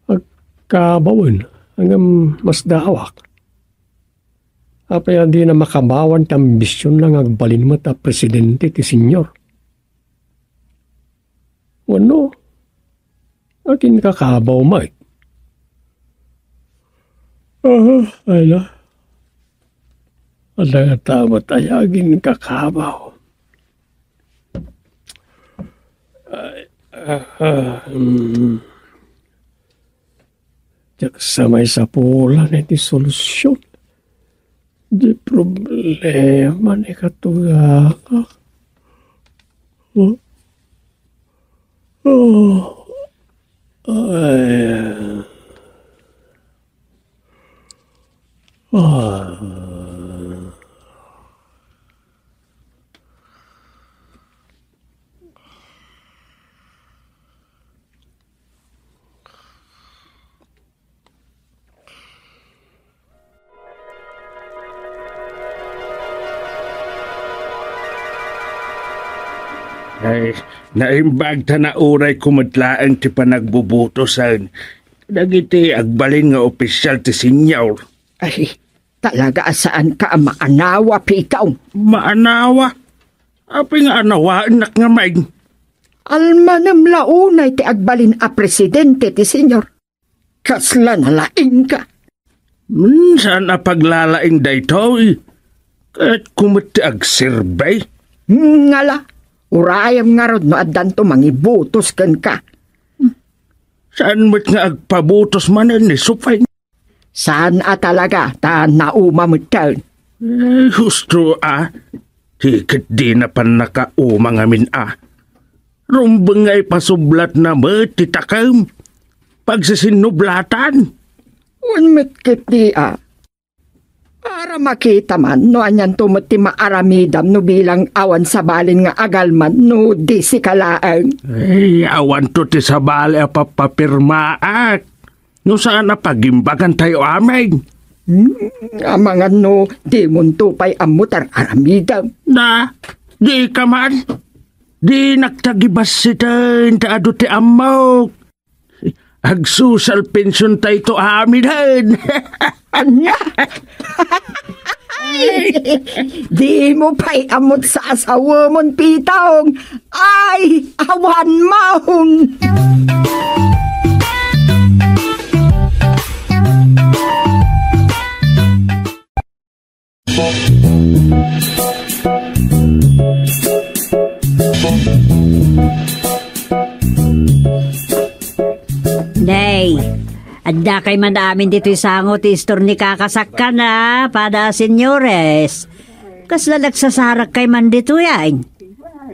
Agkabawen, ngem masdaawak. Apay a dina makabawan ti ambisionna nga agbalin met a presidente ti senior? Wenno, aginkakabaw met? Ah, ala. Ala nga tamat ay aginkakabaw. Ay, ah, ah, mm. Diak sa maisapulan iti solusion. Di problema ni katugangak. Oh. Oh. Ay. Ah. Ay, naimbag ta naurayko met laeng ti panagbubutosen dagiti agbalin nga opisyal ti senior. Ay, talaga a saanka a maanawa, Pitong. Maanawa? Apay nga anawaennak ngamin? Almanem la unay ti agbalin a presidente ti senior. Kasla nalaingka. Hmm, saan a paglalaing daytoy? Kayatko met ti agserbi. Ngala, urayem ngarud no addanto mangibutos kenka. Hmm. Saan met nga agpabutos manen ni Supeng? Saan a talaga, ta nauma metten. Eh, husto a. Ti ket dina pannakauma ngamin a. Rumbeng nga ipasublatna met ti takem. Pagsisinnublatan. Wen met ketdi a. Para makita man no anianto met ti maaramidam no bilang awan sabalin nga agalman no di sika laeng. Ay, awanto ti sabali a pappapirmaak. No saan a pagimbagantayo amin. Hmm, amangan no dimonto pay ammo ti ar-aramidem. Na, di ka man. Dinak ta gibassiten ta adu ti ammok. Agsocial pension tayto aminen. Ania? Ay, dimo pay ammo ti sasawemon, Pitong. Ay, awan maong. Nay, addakay man amin ditoy sango ti istor ni Kaka Sakkan a pada a senyores. Kasla nagsasarakkay man ditoy, ay?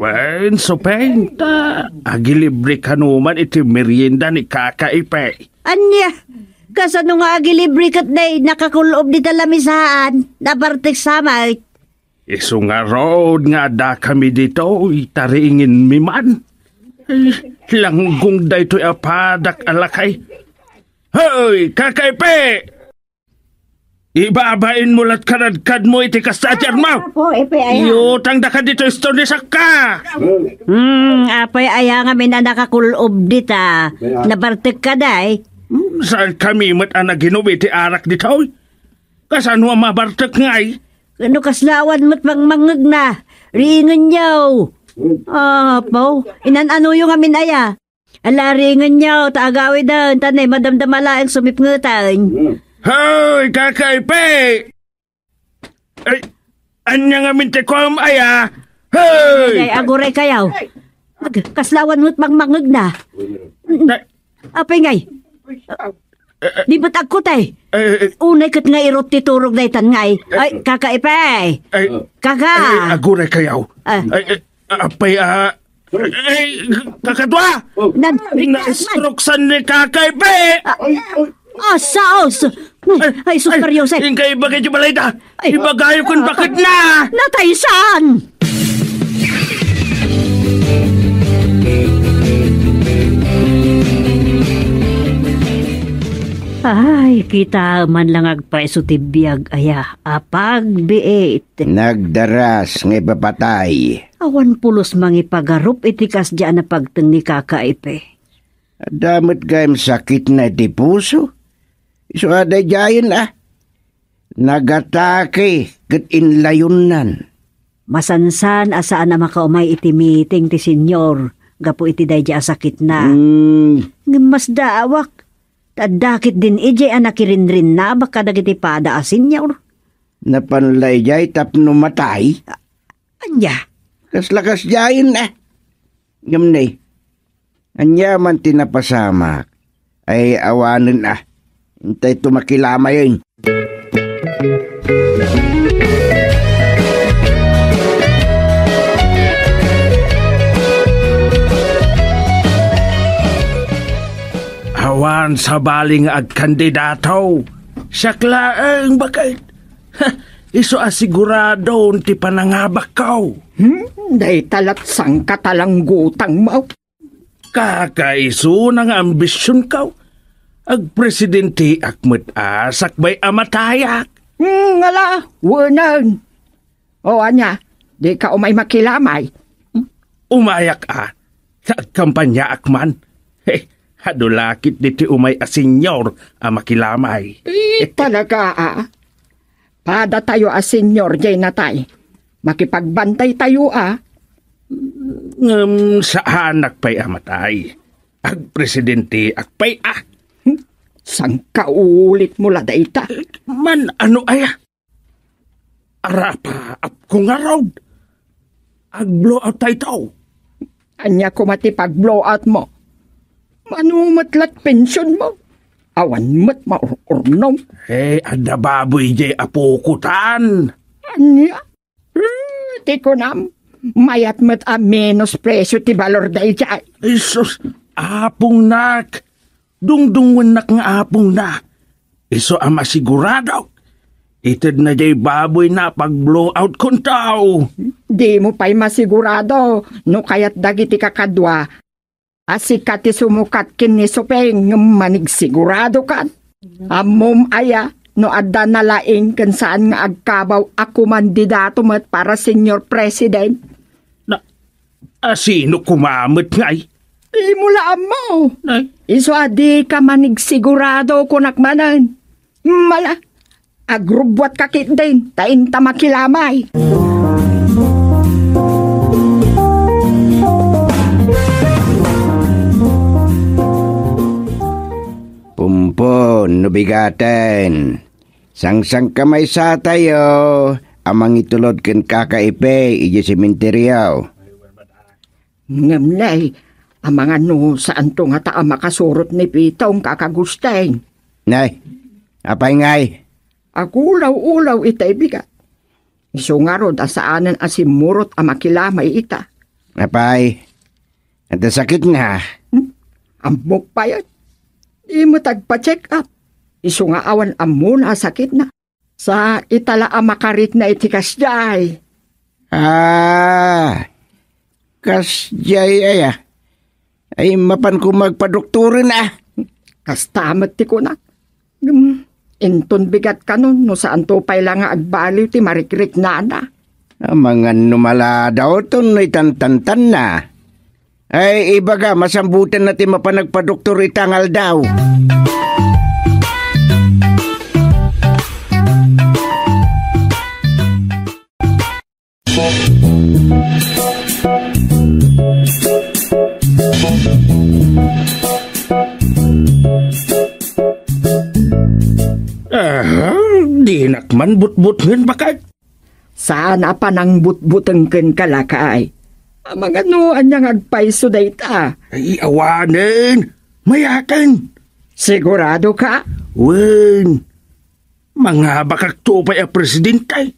Wen, Supeng, ta agilibre kano man iti merienda ni Kaka Ipe. Ania? Kasano nga agilibre ket nay nakakul-ob dita lamisaan? Nabartek sa met. Isu ngarud nga addakami ditoy, ta riingenmi man. Ay, langgong daytoy a padak a lakay. Hoy, Kaka Ipe! Ibabainmo lat kadkadmo iti kasta a tiarmo. Apo, Ipe, aya. Iutangdaka ditoy istor ni Sakka. Hmm, apay aya ngamin a nakakul-ob dita? Nabartek ka, day? Hmm, saan kami met a naginom iti arak ditoy? Kasano a mabartek ngay? No kasla awan met mangmangngegna, riingenyo. Apo, inan-anoyo ngamin aya? Ala, riingenyo, ta agawiden, ta nay madamdama laeng sumipngeten. Hoy, Kaka Ipe! Ay, ania ngamin ti kuam aya? Hoy! Ay, aguray kayo. Ag-, kasla awan met mangmangngegna. Ay. Apay ngay? Di met agkutay? Eh, eh. Unay ket nga irut ti turog daytan ngay. Ay, Kaka Ipe. Ay, Kaka. Ay, aguray kayo. Ah. Ay, ay, apay, ah, ay, kakadua! Nan-, Na-stroke san ni Kaka Ipe! Ah, ah, saos! Ay, sus, Maria Jose. Ingka ibagay ti balayda. Ay. Ibagayo kun bakit na! Natay saan? Ay, kita man lang agpaiso ti biag aya a pagbiit. Nagdaras nga ipapatay. Awan pulos mangipagarup iti kasdiay a napagteng ni Kaka Ipe. Adda met gayam sakitna iti puso. Isu a daydiayen a. Nagatake ket inlayonnan. Masansan a saan a makaumay iti meeting ti Señor gapu iti daydiay a sakitna. Hmm. Ngem masdaawak, ta adda ketdin idiay a nakirinrinnabak kadagiti pada a señor. Napan la idiay tapno matay? A-, ania? Kasla kasdiayen a. Ngem ne, ania man ti napasamak? Ay, awanen a. Intay to makilamayen. Awan sabali nga agkandidato. Siak laeng baket. Ha, isu a siguradon ti panangabakko. Hmm, dayta lat sangkatalanggutangmo. Kakaisuna nga ambisionko. Agpresidentiak met a sakbay a matayak. Hmm, ngala, wenen. O, ania, dika umay makilamay? Umayak a, ta agkampanyaak man. He, adu la ketdi ti umay a señor a makilamay. Eh, talaga a. Padatayo a señor diay natay. Makipagbantaytayo a. Ngem saanak pay a matay. Agpresidentiak pay a. Sangkaulitmo la dayta. Man, ano aya? Arapaapko ngarud. Ag-blowout tayto. Ania koma ti pag-blowoutmo? Mano met la ti pensionmo? Awan met maur-urnom. Eh, adda baboy jay apoko tan. Ania? Eh, ti kunam, mayat met a menos presyo ti balor dayjay. Jesus, apongnak. Dungdungngoennak nga apongna. Isu a masiguradok, itedna jay baboyna a pag-blowout kunto. Dimo pay masigurado no kayat dagiti kakadua a sika ti sumukat ken ni Supeng ngem manigsigurado kan. Ammom aya no adda nalaing ken saan nga agkabaw a kumandidato met para Señor President? Na, a sino koma met ngay? Dimo la ammo. Nay. Isu a dika manigsigurado, kunak manen. Mala, agrubbuatka ketdin, ta inta makilamay. Pumpon no bigaten. Sangsangkamaysatayo a mangitulod ken Kaka Ipe idiay sementeryo. Ngem, nay, amangan no saanto ngata a makasurot ni Pitong, Kaka Gusteng? Nay, apay ngay? Agulaw-ulaw itay bigat. Isu ngarud a saanen a simmurot a makilamay ita. Apay, adda sakitna? Hmm? Ammok pay. Di met agpa-check up. Isu nga awan ammona a sakitna. Sa ita la a makarikna iti kasdiay. Ah, kasdiay aya. Ay, mapan koma agpadoktoren a. Kasta met ti kunak. Hmm, inton bigat kanon no saanto pay la nga agbaliw ti marikriknana. Amangan no maladaw ton no itantantanna. Ay, ibaga, masambutanna ti mapan agpadoktor ita nga aldaw. Ah, dinak man butbutngen, baket. Saan a panangbutbuteng kenka, lakay. Amangan no ania nga agpayso dayta? Ay, awanen. Mayaten. Sigurado ka? Wen. Mangabakakto pay a presidente.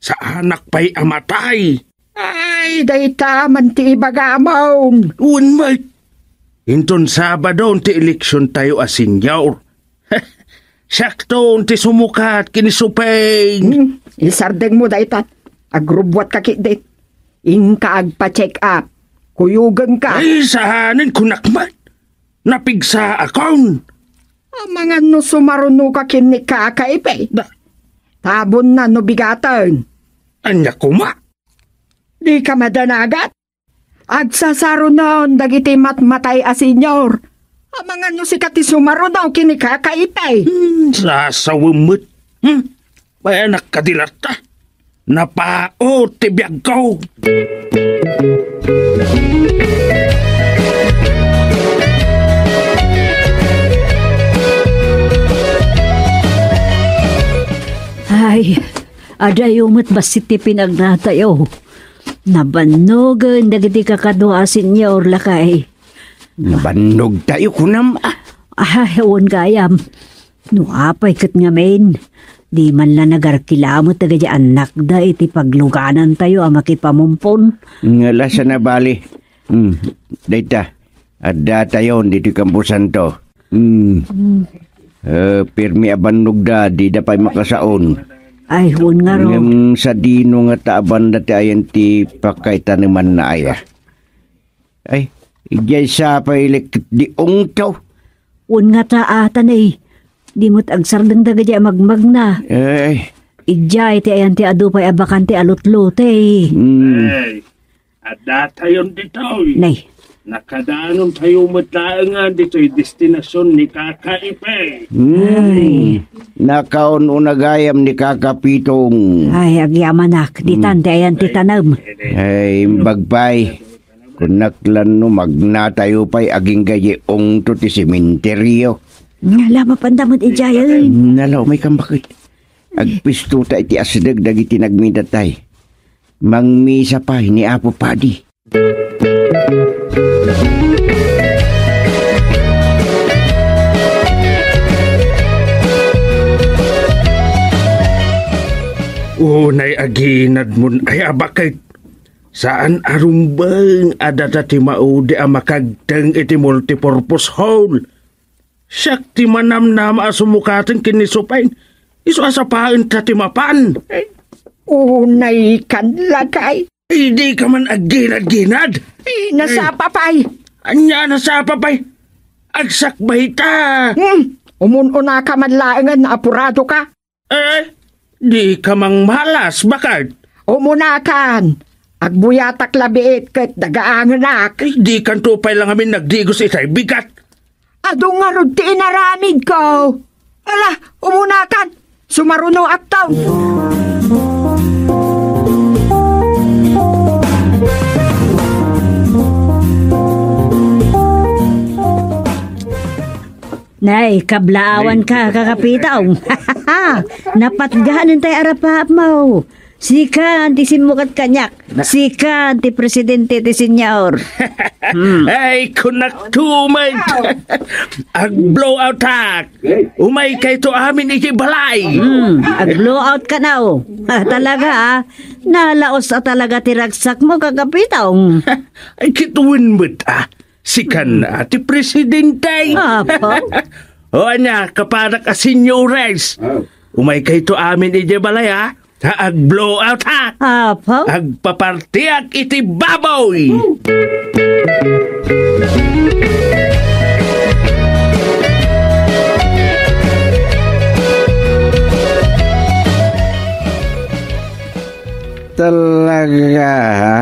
Saanak pay a matay. Ay, dayta man ti ibagamon. Wen met. Inton Sabadon ti eleksiontayo a senior. Siakton ti sumukat ken ni Supeng. Hmm, isardengmo dayta. Agrubbuatka ketdin. Inka agpa-check up. Kuyogenka. Ay, saanen, kunak met. Napigsaakon. Amangan no sumarunoka ken ni Kaka Ipe. Da. Tabonna no bigaten. Ania koma? Dika madanagat? Agsasarunon dagiti matmatay a senior. Amangan no sika ti sumaruno ken ni Kaka Ipe. Hmm, sasawem met. Hmm? Bayanak kadi latta. Napaot ti biagko. Ay, adayo met bassit ti pinagnatayo. Nabannogen dagiti kakadua a senior, lakay. Nabannogtayo, kunam, a. Ah, wen gayam. No apay ket ngamin, di man la nagarkila met dagiti annakda iti pagluganantayo a makipamumpon. Ngala sana bali. Hmm, dayta, addatayon ditoy kamposanto. Hmm. Hmm. Eh, pirmi a bannogda, dida pay makasaon. Ay, wen ngarud. Ngem sadino ngata a banda ti ayan ti pakaitanemanna aya? Ay, idiay sapay ket di ungto. Wen ngata, a, tanay, di met agsardeng dagiti a magmagna. Ay. Idiay ti ayan ti adu pay a bakante a lutlote. Hmm. Ay, addatayon ditoy. Nay. Nakadanontayo met laengen ditoy destinasion ni Kaka Ipe. Hmm. Ay. Nakaun-una gayam ni Kaka Pitong. Ay, agyamanak, ditan ti ayan ti tanem. Ay, imbag pay. Kunak lan no magnatayo pay agingga ungto ti sementeryo. Ngala, mapanda met idiayen. Nala, umay kan, baket. Agpistota iti asideg dagiti nagmidatay. Mangmisa pay ni Apo Padi. Unay aginadmon ay a baket. Saan a rumbeng a data ti maudi a makagteng iti multipurpose hall. Siak ti manamnama a sumukaten ken ni Supeng. Isu a sapaenta ti mapan. Unay kan lakay. Idi ka man agginad-ginad. Eh, nasapa pay. Ania nasapa pay? Agsakbay ta. Hmm, umun-una ka man laengen, apurado ka. Eh, di ka mangmalas, baket? Umunakan. Agbuyatak labiit ket dagaangenak. Eh, di kanto pay lang amin nagdigos itay bigat. Adu ngarud ti inaramidko. Ala, umunakan. Sumaruno aktaw. Nay, kablaawan ka, kakapitaw. Napatganen tay arapapmaw. Sikan ti simmukat kaniak. Sikan ti presidente ti senior. Hmm. Ay, kunak tumay. Ag-blow out tak. Umay kayto amin iti balay. Hmm, ag-blow out ka na, oh. Ah, talaga, ah. Nalaos a talaga ti ragsakmo, kakapitaw. Ay, kituen met, ah. Sikan a ti presidente. Apo? O ania, kapanak a senyores. Oh. Umay kayto amin idiay balay, ha? Ta ag-blow out, ha? Apo? Agpapartiak iti baboy. Talaga, ha?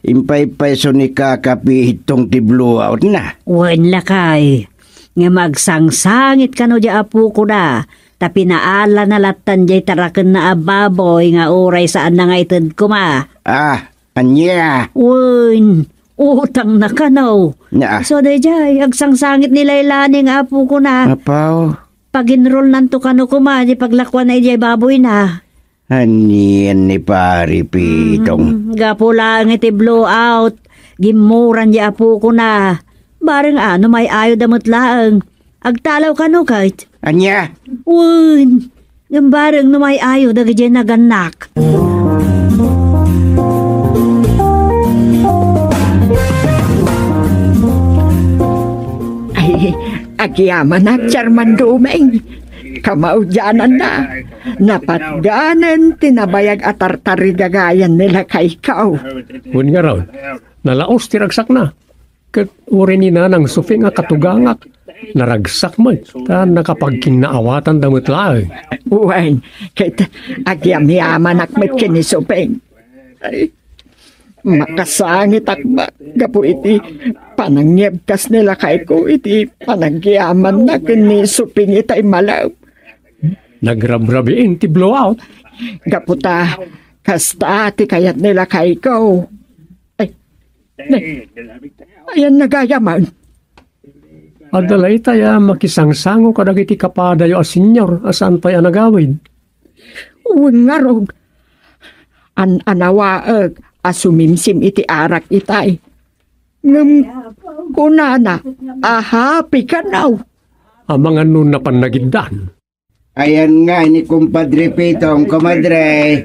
Impaypayso ni Kaka Pitong ti blowoutna. Wen, lakay. Ngem agsangsangit kano diay apokona, ta pinaalana lattan diay tarakenna a baboy nga uray saanna nga ited koma. Ah, ania? Wen, utangna kano. Na. So, daydiay, agsangsangit ni Laylani nga apokona. Apaw. Pag-enrollnanto kano koma, di paglakuanna idiay baboyna. Anian ni Pari Pitong? Mm, gapu laeng iti blowout, gimmuran di apokona. Bareng a no may-ayo da met laeng. Agtalaw kano ket? Ania? Wen, ngem bareng no may-ayo dagiti nagannak. Ay, agyamanak, Chairman Dumeng. Kamaudiananna, napatganen ti nabayag a tartarigagayan ni lakayko. Wen ngarud, nalaos ti ragsakna. Ket uray ni Nanang Suping a katugangak, naragsak met, ta nakapagkinnaawatan da met laeng. Wen, ket agyamyamanak met ken ni Suping. Ay, makasangitak met gapu iti panangyebkas ni lakayko iti panagyamanna ken ni Suping itay malem. Nagrabrabiin ti blowout. Gapu ta kasta ti kayat ni lakayko. Ay, ne, ayan nagayaman. Adda la itay a makisangsango kadagiti kapadayo a senior a saan pay a nagawid. Wen ngarud, an-anawaek a sumimsim iti arak itay. Ngem kunana a happy kanaw. Amangan no napan nagiddan. Ayan nga ni Kumpadre Pitong, komadre.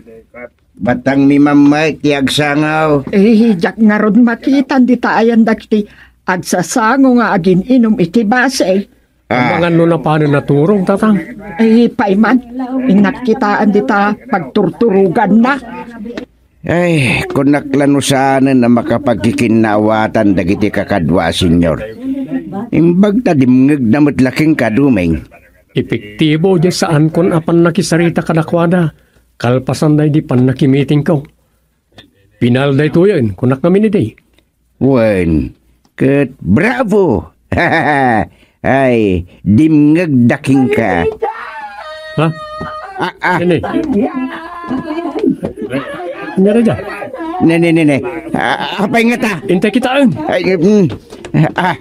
Batang mi mammaek ti agsangaw. Eh, diak ngarud makitan dita ayan dagiti agsasango nga agin-inum iti base. Ah. Amangan no napanen naturog, tatang? Eh, pay man. Innak kitaan dita pagturturoganna. Ay, kunak la no saanen a makapagkikinnaawatan dagiti kakadua a senior. Imbag ta dimngegna met la kenka, Dumeng. Epektibo diay saankon a pannakisarita kadakuada, kalpasan daydi pannakimitingko. Pinal daytoyen, kunak ngamin idi. Wen, ket bravo! Ay, dimngegda kenka. Ha? Ah, ah. Nene. Nere da. Ne, ne, ne, ne. Ah, apay ngata? Intay kitaen. Ay, mm. Ah.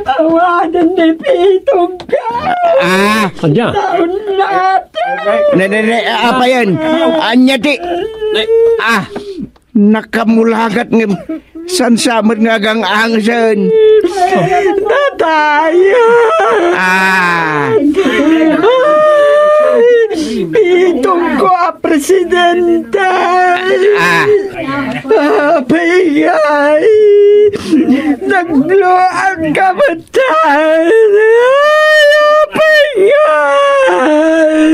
Awanen ni Pitong ka. Ah. Anya? Taon natin. Ne, ne, ne, apayen? Anya ti? Ah. Nakamulagat ngem saan sa met nga agang-angsen. Tataya! Ah! Ay! Pitongko a presidente! Ah. Apay ngay! Nagluag ka met! Ay, apay ngay!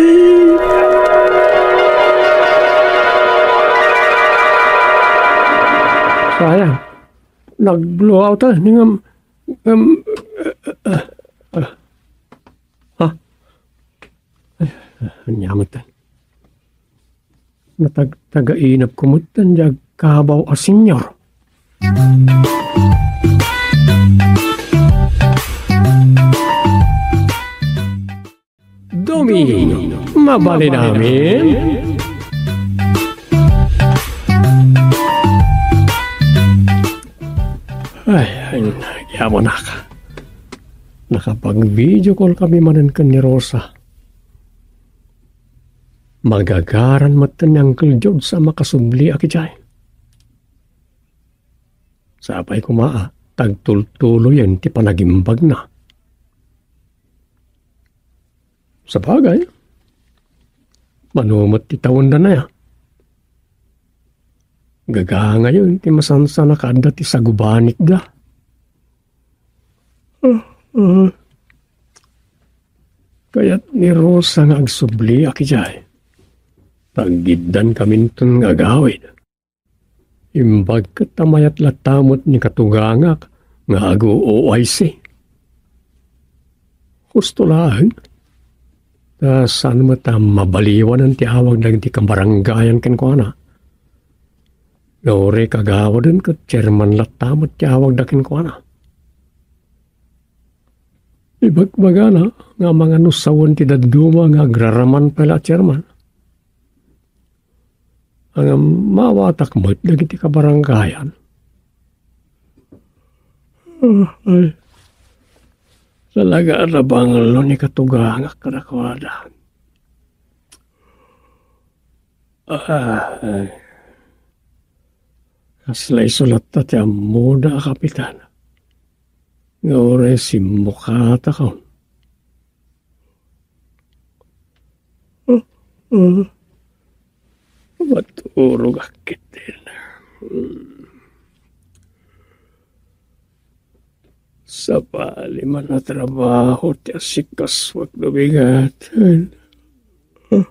Sayang. Nag-blowout, ah. Ngem, ngem, ah, ah, ah. Ha? Ay, ania met. Natagtagainep ko met ti agkabaw a senior. Doming, mabalin amin? Ay, ay, nagyamanaka. Nakapag-video call kami manen ken ni Rosa. Magagaran met ni Uncle George a makasubli a idiay. Sapay koma a tagtultuloyen ti panagimbagna. Sabagay, mano met ti tawendana ya? Gagangayen ti masansan a kaadda ti sagubanitda. Ah, ah. Kayat ni Rosa nga agsubli a idiay. Taggiddan kaminton nga agawid. Imbag ket a mayat latta met ni katugangak nga ag-O I C. Husto laeng. Ta saan met a mabaliwanan ti awag dagiti kabarangayan kenkuana. Nga uray kagawaden ket chairman latta met ti awagda kenkuana. Ibagbagana nga mangano sawen ti dadduma nga agraraman pay la a chairman. Ngem mawatak met dagiti kabarangayan. Ah, ay. Talaga a nabanglo ni katugangak kadakuada. Ah, ay. Kasla isu latta ti ammoda a kapitan. Nga uray simmukatakon. Ah, ah. Maturogak ketdin. Hmm. Sabali man a trabaho ti asikasuak no bigat. Ah, ah.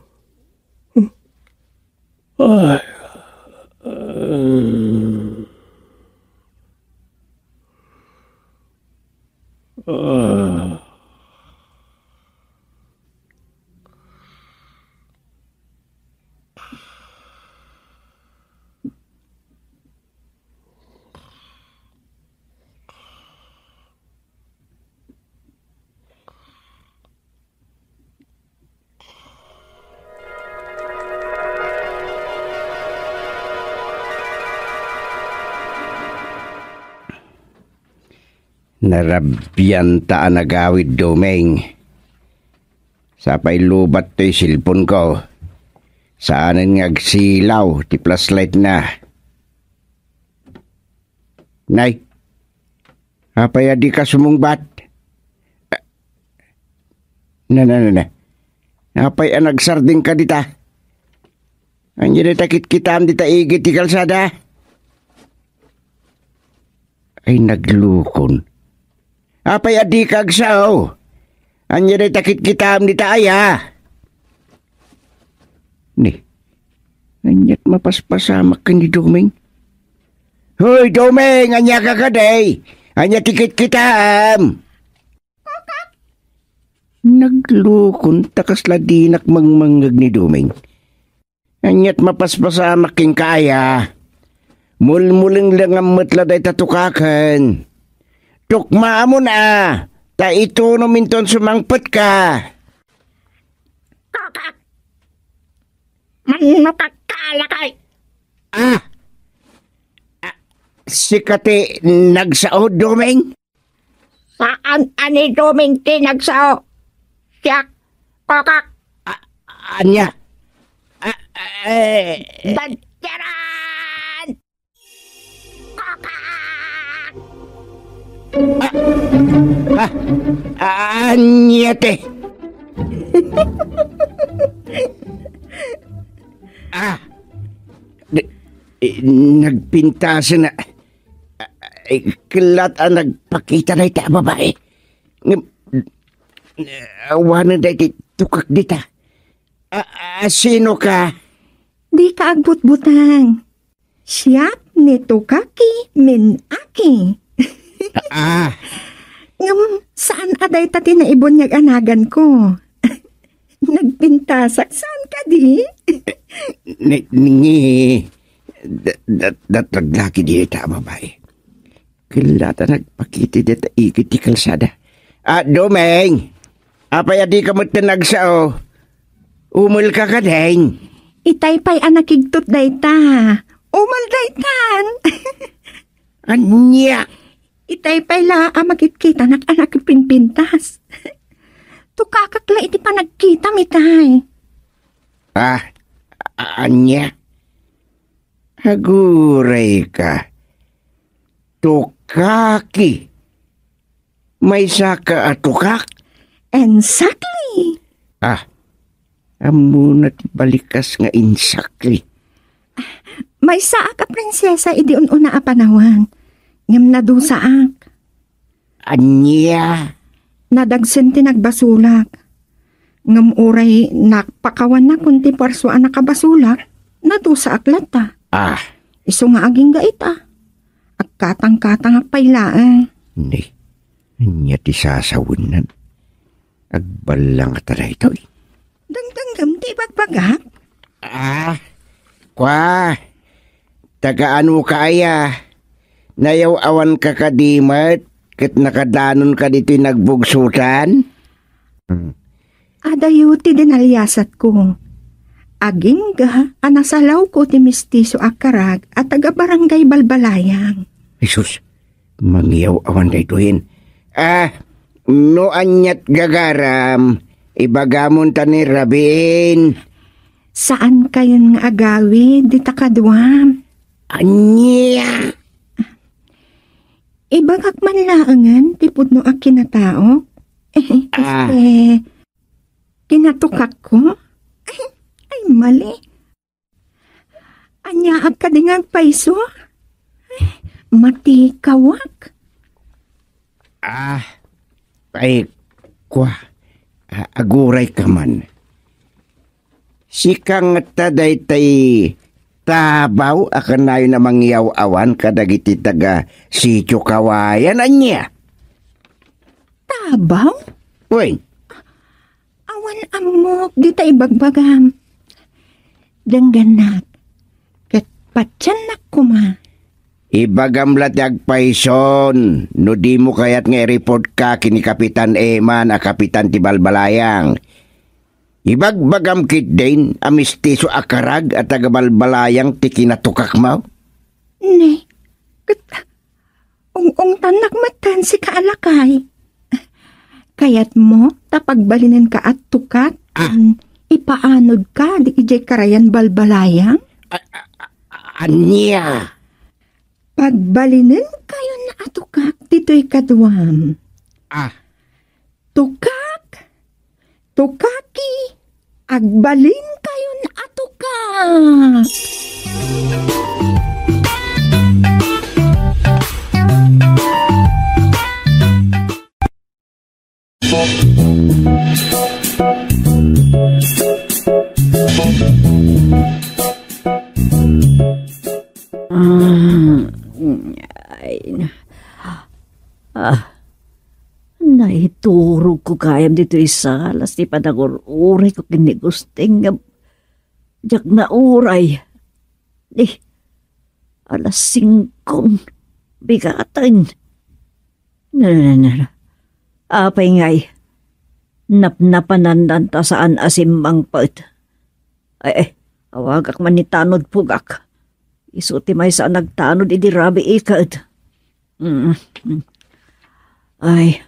Ay. Ah. Ah. Narabianta a nagawid, Doming. Sapay lubat toy cellphone ko. Saanen nga agsilaw ti flashlight na. Nay, apay a dika sumungbat? Na, na, na, na. Apay a nagsardingka dita? Ania dayta kitkitaem dita igid ti kalsada? Ay, naglukon. Apay a dika agsao? Ania dayta kitkitaem dita aya? Ni, ania't mapaspasamak ken ni Doming? Hoy, Doming, ania ka kadi? Ania ti kitkitaem? Naglukon ta kasla dinak mangmangngeg ni Doming. Ania't mapaspasamak kenka aya? Mulmulenglengam met la dayta tukaken. Tukmaamon a, ta itunom inton sumangpetka. Kokak! Mano ka kalakay? Ah! Ah, sika ti nagsao, Doming? Saan a ni Doming ti nagsao. Siak, Kokak. Ah, ania? Ah, eh. Dantiaran! Kokak! Ah, ah, ania ti? Ah! Di, eh, nagpintasen a, ah, eh, kellat a nagpakita dayta a babai. Ngem, eh, awanen dayta tukak dita. Ah, ah, sino ka? Dika agbutbutang. Siak ni Tukaki Minaki. Ah. Ngem saan a dayta ti naibuniag a naganko. Nagpintasak, saan kadi? Ni, ni, da, da, datag laki dita a babai. Kellat a nagpakita dita igid ti kalsada. Ah, Domeng! Apay a dika metten agsao? Umelka kadin? Itay pay a nakigtot dayta. Umel daytan. Ania? Itay pay la a makitkitanak a nakipinpintas. Tukakak la iti panagkitam itay. Ah, a-, ania? Agurayka. Tukaki. Maysaka a tukak? Exactly. Ah, ammona ti balikas nga insakli. Maysaak a prinsesa idi un-una a panawen. Ngem nadusaak. Ania? Nadagsen ti nagbasolak. Ngem uray napakawanakon ti puerso a nakabasolak, nadusaak latta. Ah. Isu nga agingga ita. Agkatangkatangak pay laeng. Ni, ania ti sasawennan? Agballang ta daytoy. Dengdengngem ti ibagbagak? Ah, kua, taga-ano ka aya? Nayaw-awan ka kadi met ket nakadanon ka ditoy nagbugsotan? Hmm. Adayo ti dinaliasatko. Agingga a nasalawko ti mestiso a karag a taga-Barangay Balbalayang. Jesus, mangyaw-awan daytoyen. Ah, no aniat gagaram, ibagamon ta ni Rabin. Saan kayon nga agawid dita kaduam? Ania? Ibagak man laengen ti pudno a kinataok. Ah. Este, kinatukakko? Ay, ay, mali. Aniaak kadi nga agpayso? Ay, matikawak. Ah, ay, kua, a-, aguray ka man. Sika ngata daytay tabaw a kanayon a mangyaw-awan kadagiti taga Sitio Kawayan, ania? Tabaw? Wen. Awan ammok dita ibagbagam. Denggennak. Ket patiennak koma. Ibagam la ti agpayson no dimo kayat nga i-report ka ken ni Kapitan Eman a kapitan ti Balbalayang. Ibagbagam ketdin a mestiso a karag a taga-Balbalayang ti kinatukakmo? Ne, ket ung-ungtannak metten sika a lakay. Kayatmo ta pagbalinenka a tukak, ah, ken ipaanodka di idiay karayan Balbalayang? A-, a-, a-, ania? Pagbalinenkayon a tukak ditoy kaduam. Ah. Tukak, tukaki, agbalinkayon a tukak. Ah, ay, na-, ah, naiturogko gayam ditoy sala ti panagur-urayko ken ni Gusting nga diak nauray. Di, alas singkong bigaten. Na, na, na, na. Apay ngay, napnapanandan ta saan a simmangpet. Ay, ay, awagak man ni tanod pugak. Isu ti maysa a nagtanod idi rabii ket. Mm, mm. Ay,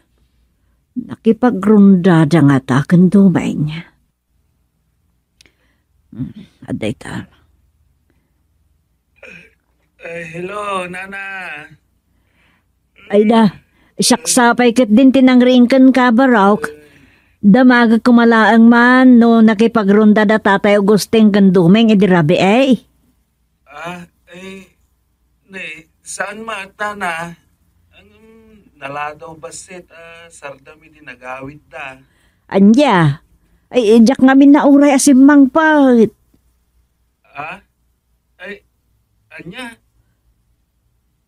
nakipagrondada ngata ken Domeng. Mm, adda ita. Eh, hello, Nana. Ay da, siak sapay ketdin ti nangriing kenka, Barok. Damagek koma laeng man no nakipagronda da Tatay Agustin ken Doming idi rabii. Ah, eh, ne, saan met nana? Ang naladaw bassit a sardam idi nagawidda. Ania? Ay, diak ngamin nauray a simmangpet. Ah? Ay, ania?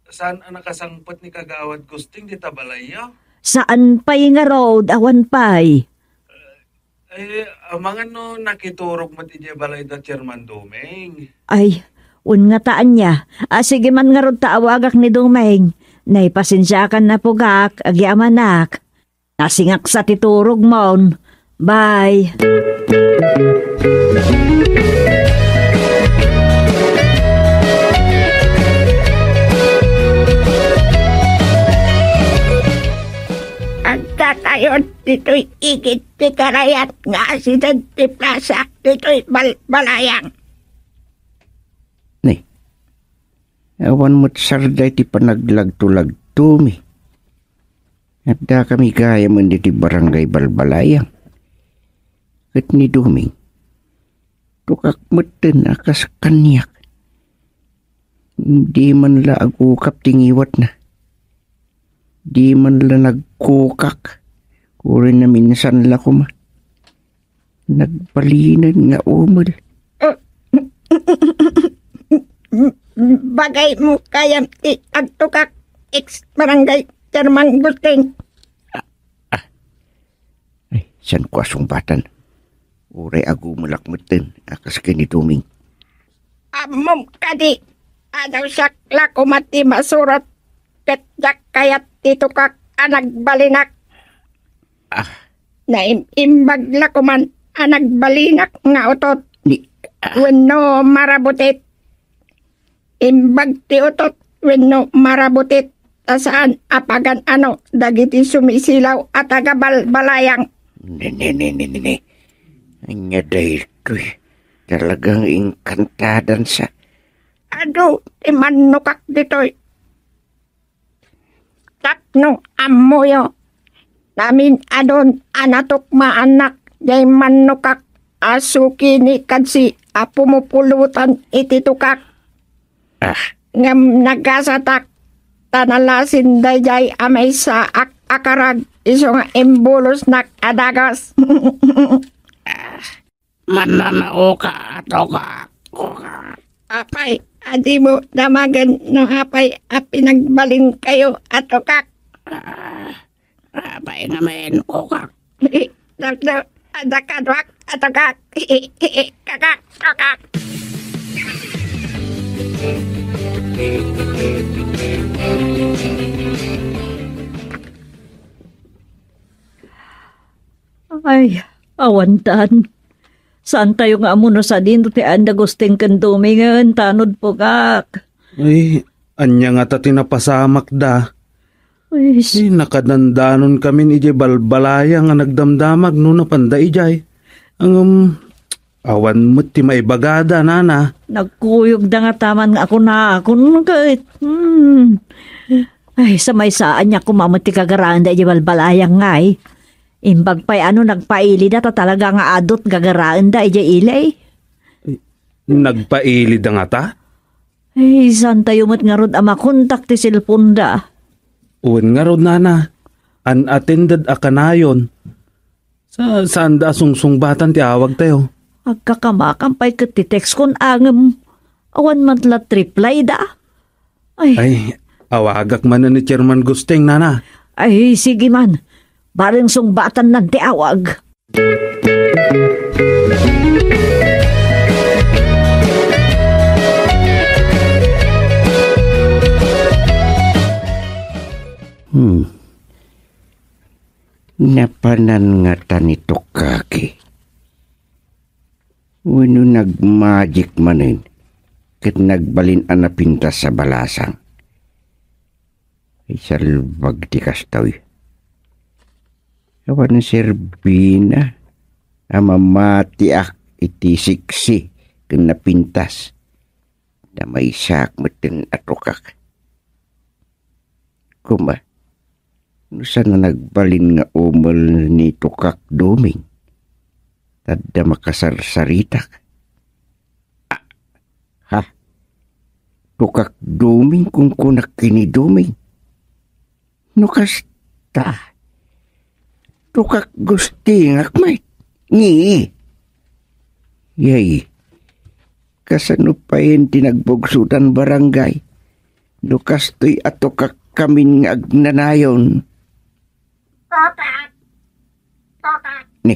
Saan a nakasangpet ni Kagawad Gusting dita balayyo? Saan pay ngarud, awan pay. Ay, amangan no nakiturog met idiay balay da Chairman Doming. Ay, wen ngata ania. Ah, sige man ngarud ta awagak ni Doming. Nay, pasensiakan na pugak, agyamanak. Nasingaksa ti turogmon. Bye. Agtatayod ditoy igid ti karayat nga asideg ti plasa ditoy balbalayang. Ni, awan met sarday ti panaglagto-lagtomi. Addakami gayamen iti barangay balbalayang. Ket ni Doming, tukak metten a kas kaniak. Di man la agukap ti ngiwatna. Di man la nagkukak. Uray naminsan la koma. Nagbalinen nga umel. Bagay mo kayam ti agtukak, ex barangay chairman Gusting. Ah, ah. Ay, saan ko a sungbatan? Uray agumelak metten a kas ken ni Doming. Ammom kadi, adaw siak la koma ti masurat ket diak kayat ti tukak a nagbalinak. Ah. Naim-imbag la koman a nagbalinak nga utot. Ni, ah. Wenno marabutit. Imbag ti utot wenno marabutit ta saan a pagan-ano dagiti sumisilaw a taga balbalayang. Ne, ne, ne, ne, ne, ne. Ania daytoy? Talagang inkantadansa. Adu ti mannukak ditoy. Tapno ammoyo, namin-adon a natukmaannak jay mannukak a sukini kadsi a pumupulutan iti tukak. Ah. Ngem nagasatak, ta nalasin dayjay a maysaak a karag isu nga imbulosnak a dagus. Ah. Mannanaoka, tukak, tukak. Apay, a dimo damagen no apay a pinagbalinkayo a tukak? Ah, apay ngamin, tukak? Dakdak, adda kaduak a tukak. Kakak, tukak. Ay, awantan. Saantayo nga ammo no sadino ti ayan da Gusting ken Doming, tanod pugak. Ay, ania ngata ti napasamakda? Ay, s- Ay, nakadandanon kamin idiay balbalayang a nagdamdamag no napanda idiay. Ngem, awan met ti maibagada, nana. Nagkuyogda ngata man nga kunakon ket. Hmm. Ay, sa maysa, ania koma met ti gagaraenda idiay balbalayang ngay. Imbag pay a no nagpailida ta talaga nga adut gagaraenda idiay ili. Nagpailida ngata? Ay, saantayo met ngarud a makontak ti cellphone da? Wen ngarud, nana, an-attended a kanayon. Sa, saanda a sungsungbatan ti awagtayo. Agkakamakan pay ket ti text kon angem. Awan man la reply da. Ay. Ay, awagak manen ni Chairman Gusting, nana. Ay, sige man. Bareng sungbatannan ti awag. Hmm. Napanan ngata ni tukaki. Wenno nagmagic manen, ket nagbalin a napintas a balasang. Ay, salbag ti kastoy. Awan serbina a mamatiak iti siksi ken napintas. Ta maysaak metten a tukak. Kuma, No saan a nagbalin nga umel ni Tukak Doming? Tadda makasarsaritak. Ah, ha? Tukak Doming, kunkunak ken ni Doming. No kasta, Tukak Gustingak met. Ni. Yay, kasano payen ti nagbugsotan barangay? No kastoy a tukak kamin nga agnanayon. Tukak! Tukak! Ni,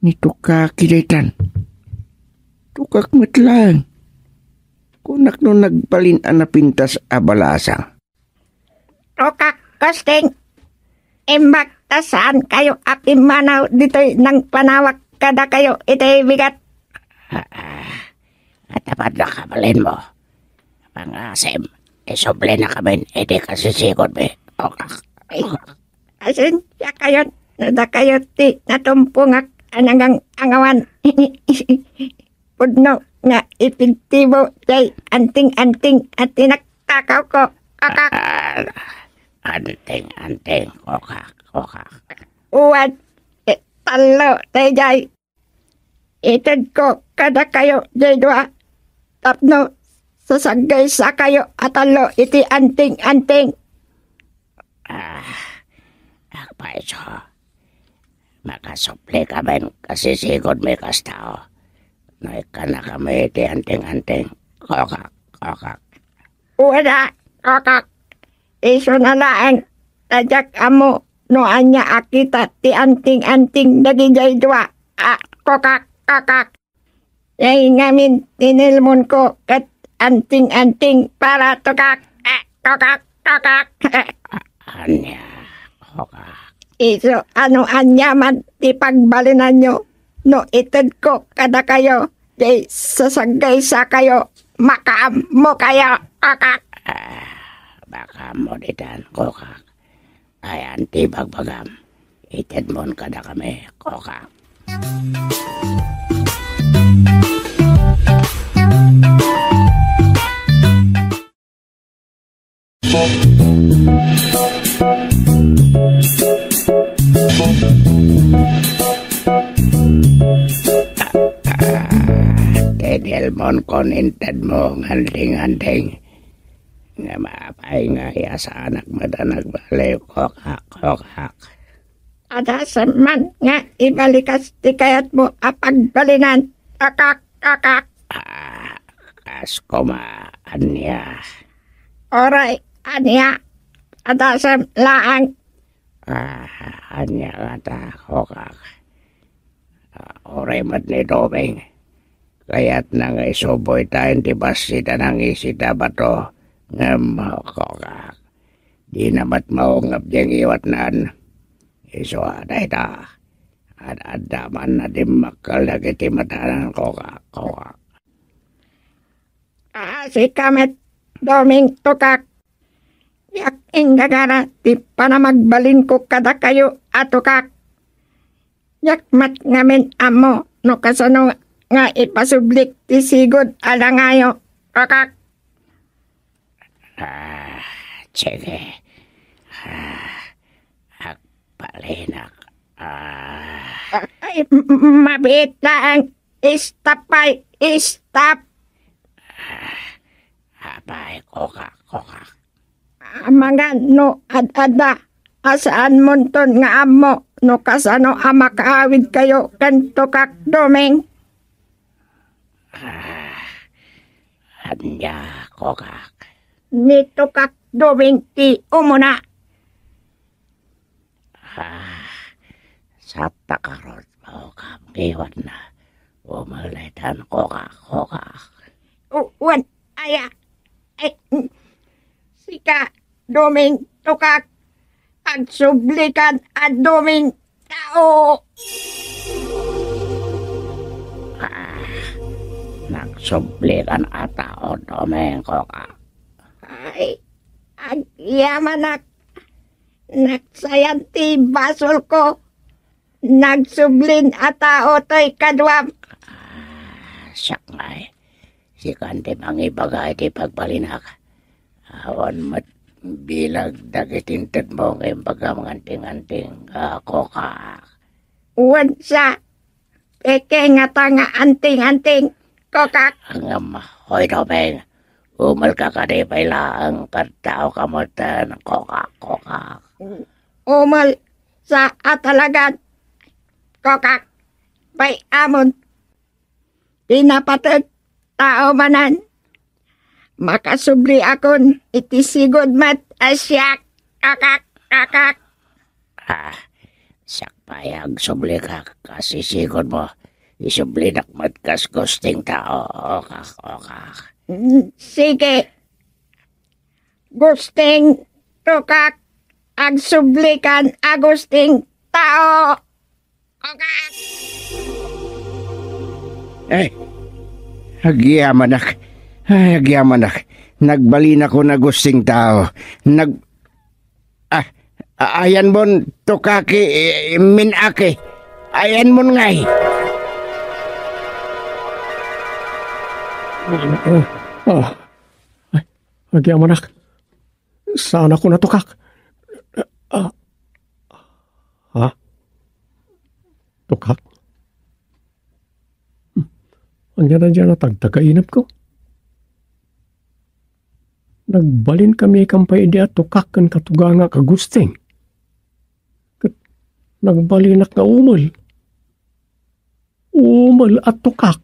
ni tukaki daytan. Tukak met laeng. Kunak no nagbalin a napintas a balasang. Tukak Gusting, imbag ta saankayo a pimmanaw ditoy nangpanawak kadakayo iti bigat. Ah, ah, atapat na kabalinmo. Pangasim, isublinakamin iti kasisigodmi. Tukak. Ay, pasensiakayon, no dakayo ti natumpongak a nangang-angawan. Pudno nga ipigtibo jay anting-anting a tinaktakawko. Kokak. Ah, anting-anting, kokak, kokak. Uwan, eh, tallo dayjay. Itedko kadakayo jay dua tapno sasaggaysakayo a tallo iti anting-anting. Ah, agpayso. Makasubli kamin kasisigodmi kasta. No ikkannakami iti anting-anting. Kokak, kokak. Uwada, kokak. Isuna laeng ta diak ammo no ania a kita ti anting-anting dagijay dua. Ah, kokak, kokak. Jay ngamin ti nelmonko ket anting-anting para tukak. Ah, kokak, kokak. Ania, kokak? Isu a no aniaman ti pagbalinanyo no itedko kadakayo, jay sasaggaysakayo, makaammokayo, kokak. Ah, makaammo ditan, kokak. Ayan ti bagbagam. Itedmon kadakami, kokak. Tinelmonkon intedmo nga anting-anting. Ngem apay nga iyasaanak met a nagbaliw, kokak, kokak? Adasem man nga ibalikas ti kayatmo a pagbalinan, kokak, kokak. Ah, kas koma, ania? Uray, ania? Adasem laeng. Ah, ania ngata, kokak? Ah, uray met ni Doming. Kayatna nga isuboy tayo ti bassit a nangisit a bato. Ngem, kokak, dina met maungab diay ngiwatnan. Isu a dayta. Ad-adda man a dimmakkel dagiti matanan, kokak, kokak. Ah, sika met, Doming, tukak. Diak inggagara ti panamagbalinko kadakayo a tukak. Diak met ngamin ammo no kasano nga ipasublik ti sigud a langayo, kokak. Ah, sige. Ah, agpalinak. Ah. Ay, m-, m-, mabiit laeng. Stop pay, stop. Ah, apay, kokak, kokak? Amangan no ad-adda a saanmonton nga ammo no kasano a makaawidkayo ken Tukak Doming. Ah, ania, kokak? Ni Tukak Doming ti umuna. Ah, satta karot, maukam, ngiwatna. Umalitan, kokak, kokak. U-, wen, aya. Ay, mm. Sika, Doming, tukak. Agsublikan a Doming tao. Ah, nagsublikan a tao, Doming, kokak. Ay, agyamanak. Nagsayan ti basolko. Nagsublin a tao toy kaduam. Ah, siak ngay. Sikan ti mangibaga iti pagbalinak. Awan met bilag dagiti intedmo nga imbagam nga anting-anting, ah, kokak. Wen sa, peke ngata nga anting-anting, kokak. Ngem, hoy, Doming, umelka kadi pay laeng ket tao ka metten, kokak, kokak. Umel sa a talagan, kokak. Pay-amon ti napateg, tao manen. Makasubliakon iti sigud met a siak. Kakak, kakak. Ah, siak pay agsublika kas isigudmo. Isublinak met kas gusting tao. Okak, okak. Mm, sige. Gusting, tukak, agsublikan a gusting tao. Ay, agyamanak. Ay, agyamanak. Nagbalinakon a gusting tao. Nag-, ah, a-, ayanmon, tukaki, eh, minaki. Ayanmon ngay. Ah, ah. Ay, agyamanak. Saan ako natukak? Ah. Ha? Tukak? Hmm. Ania na diay natagtag a inepko? Nagbalin kami kankami idi a tukak ken katugangak a gusting. Ket nagbalinak nga umel. Umel a tukak.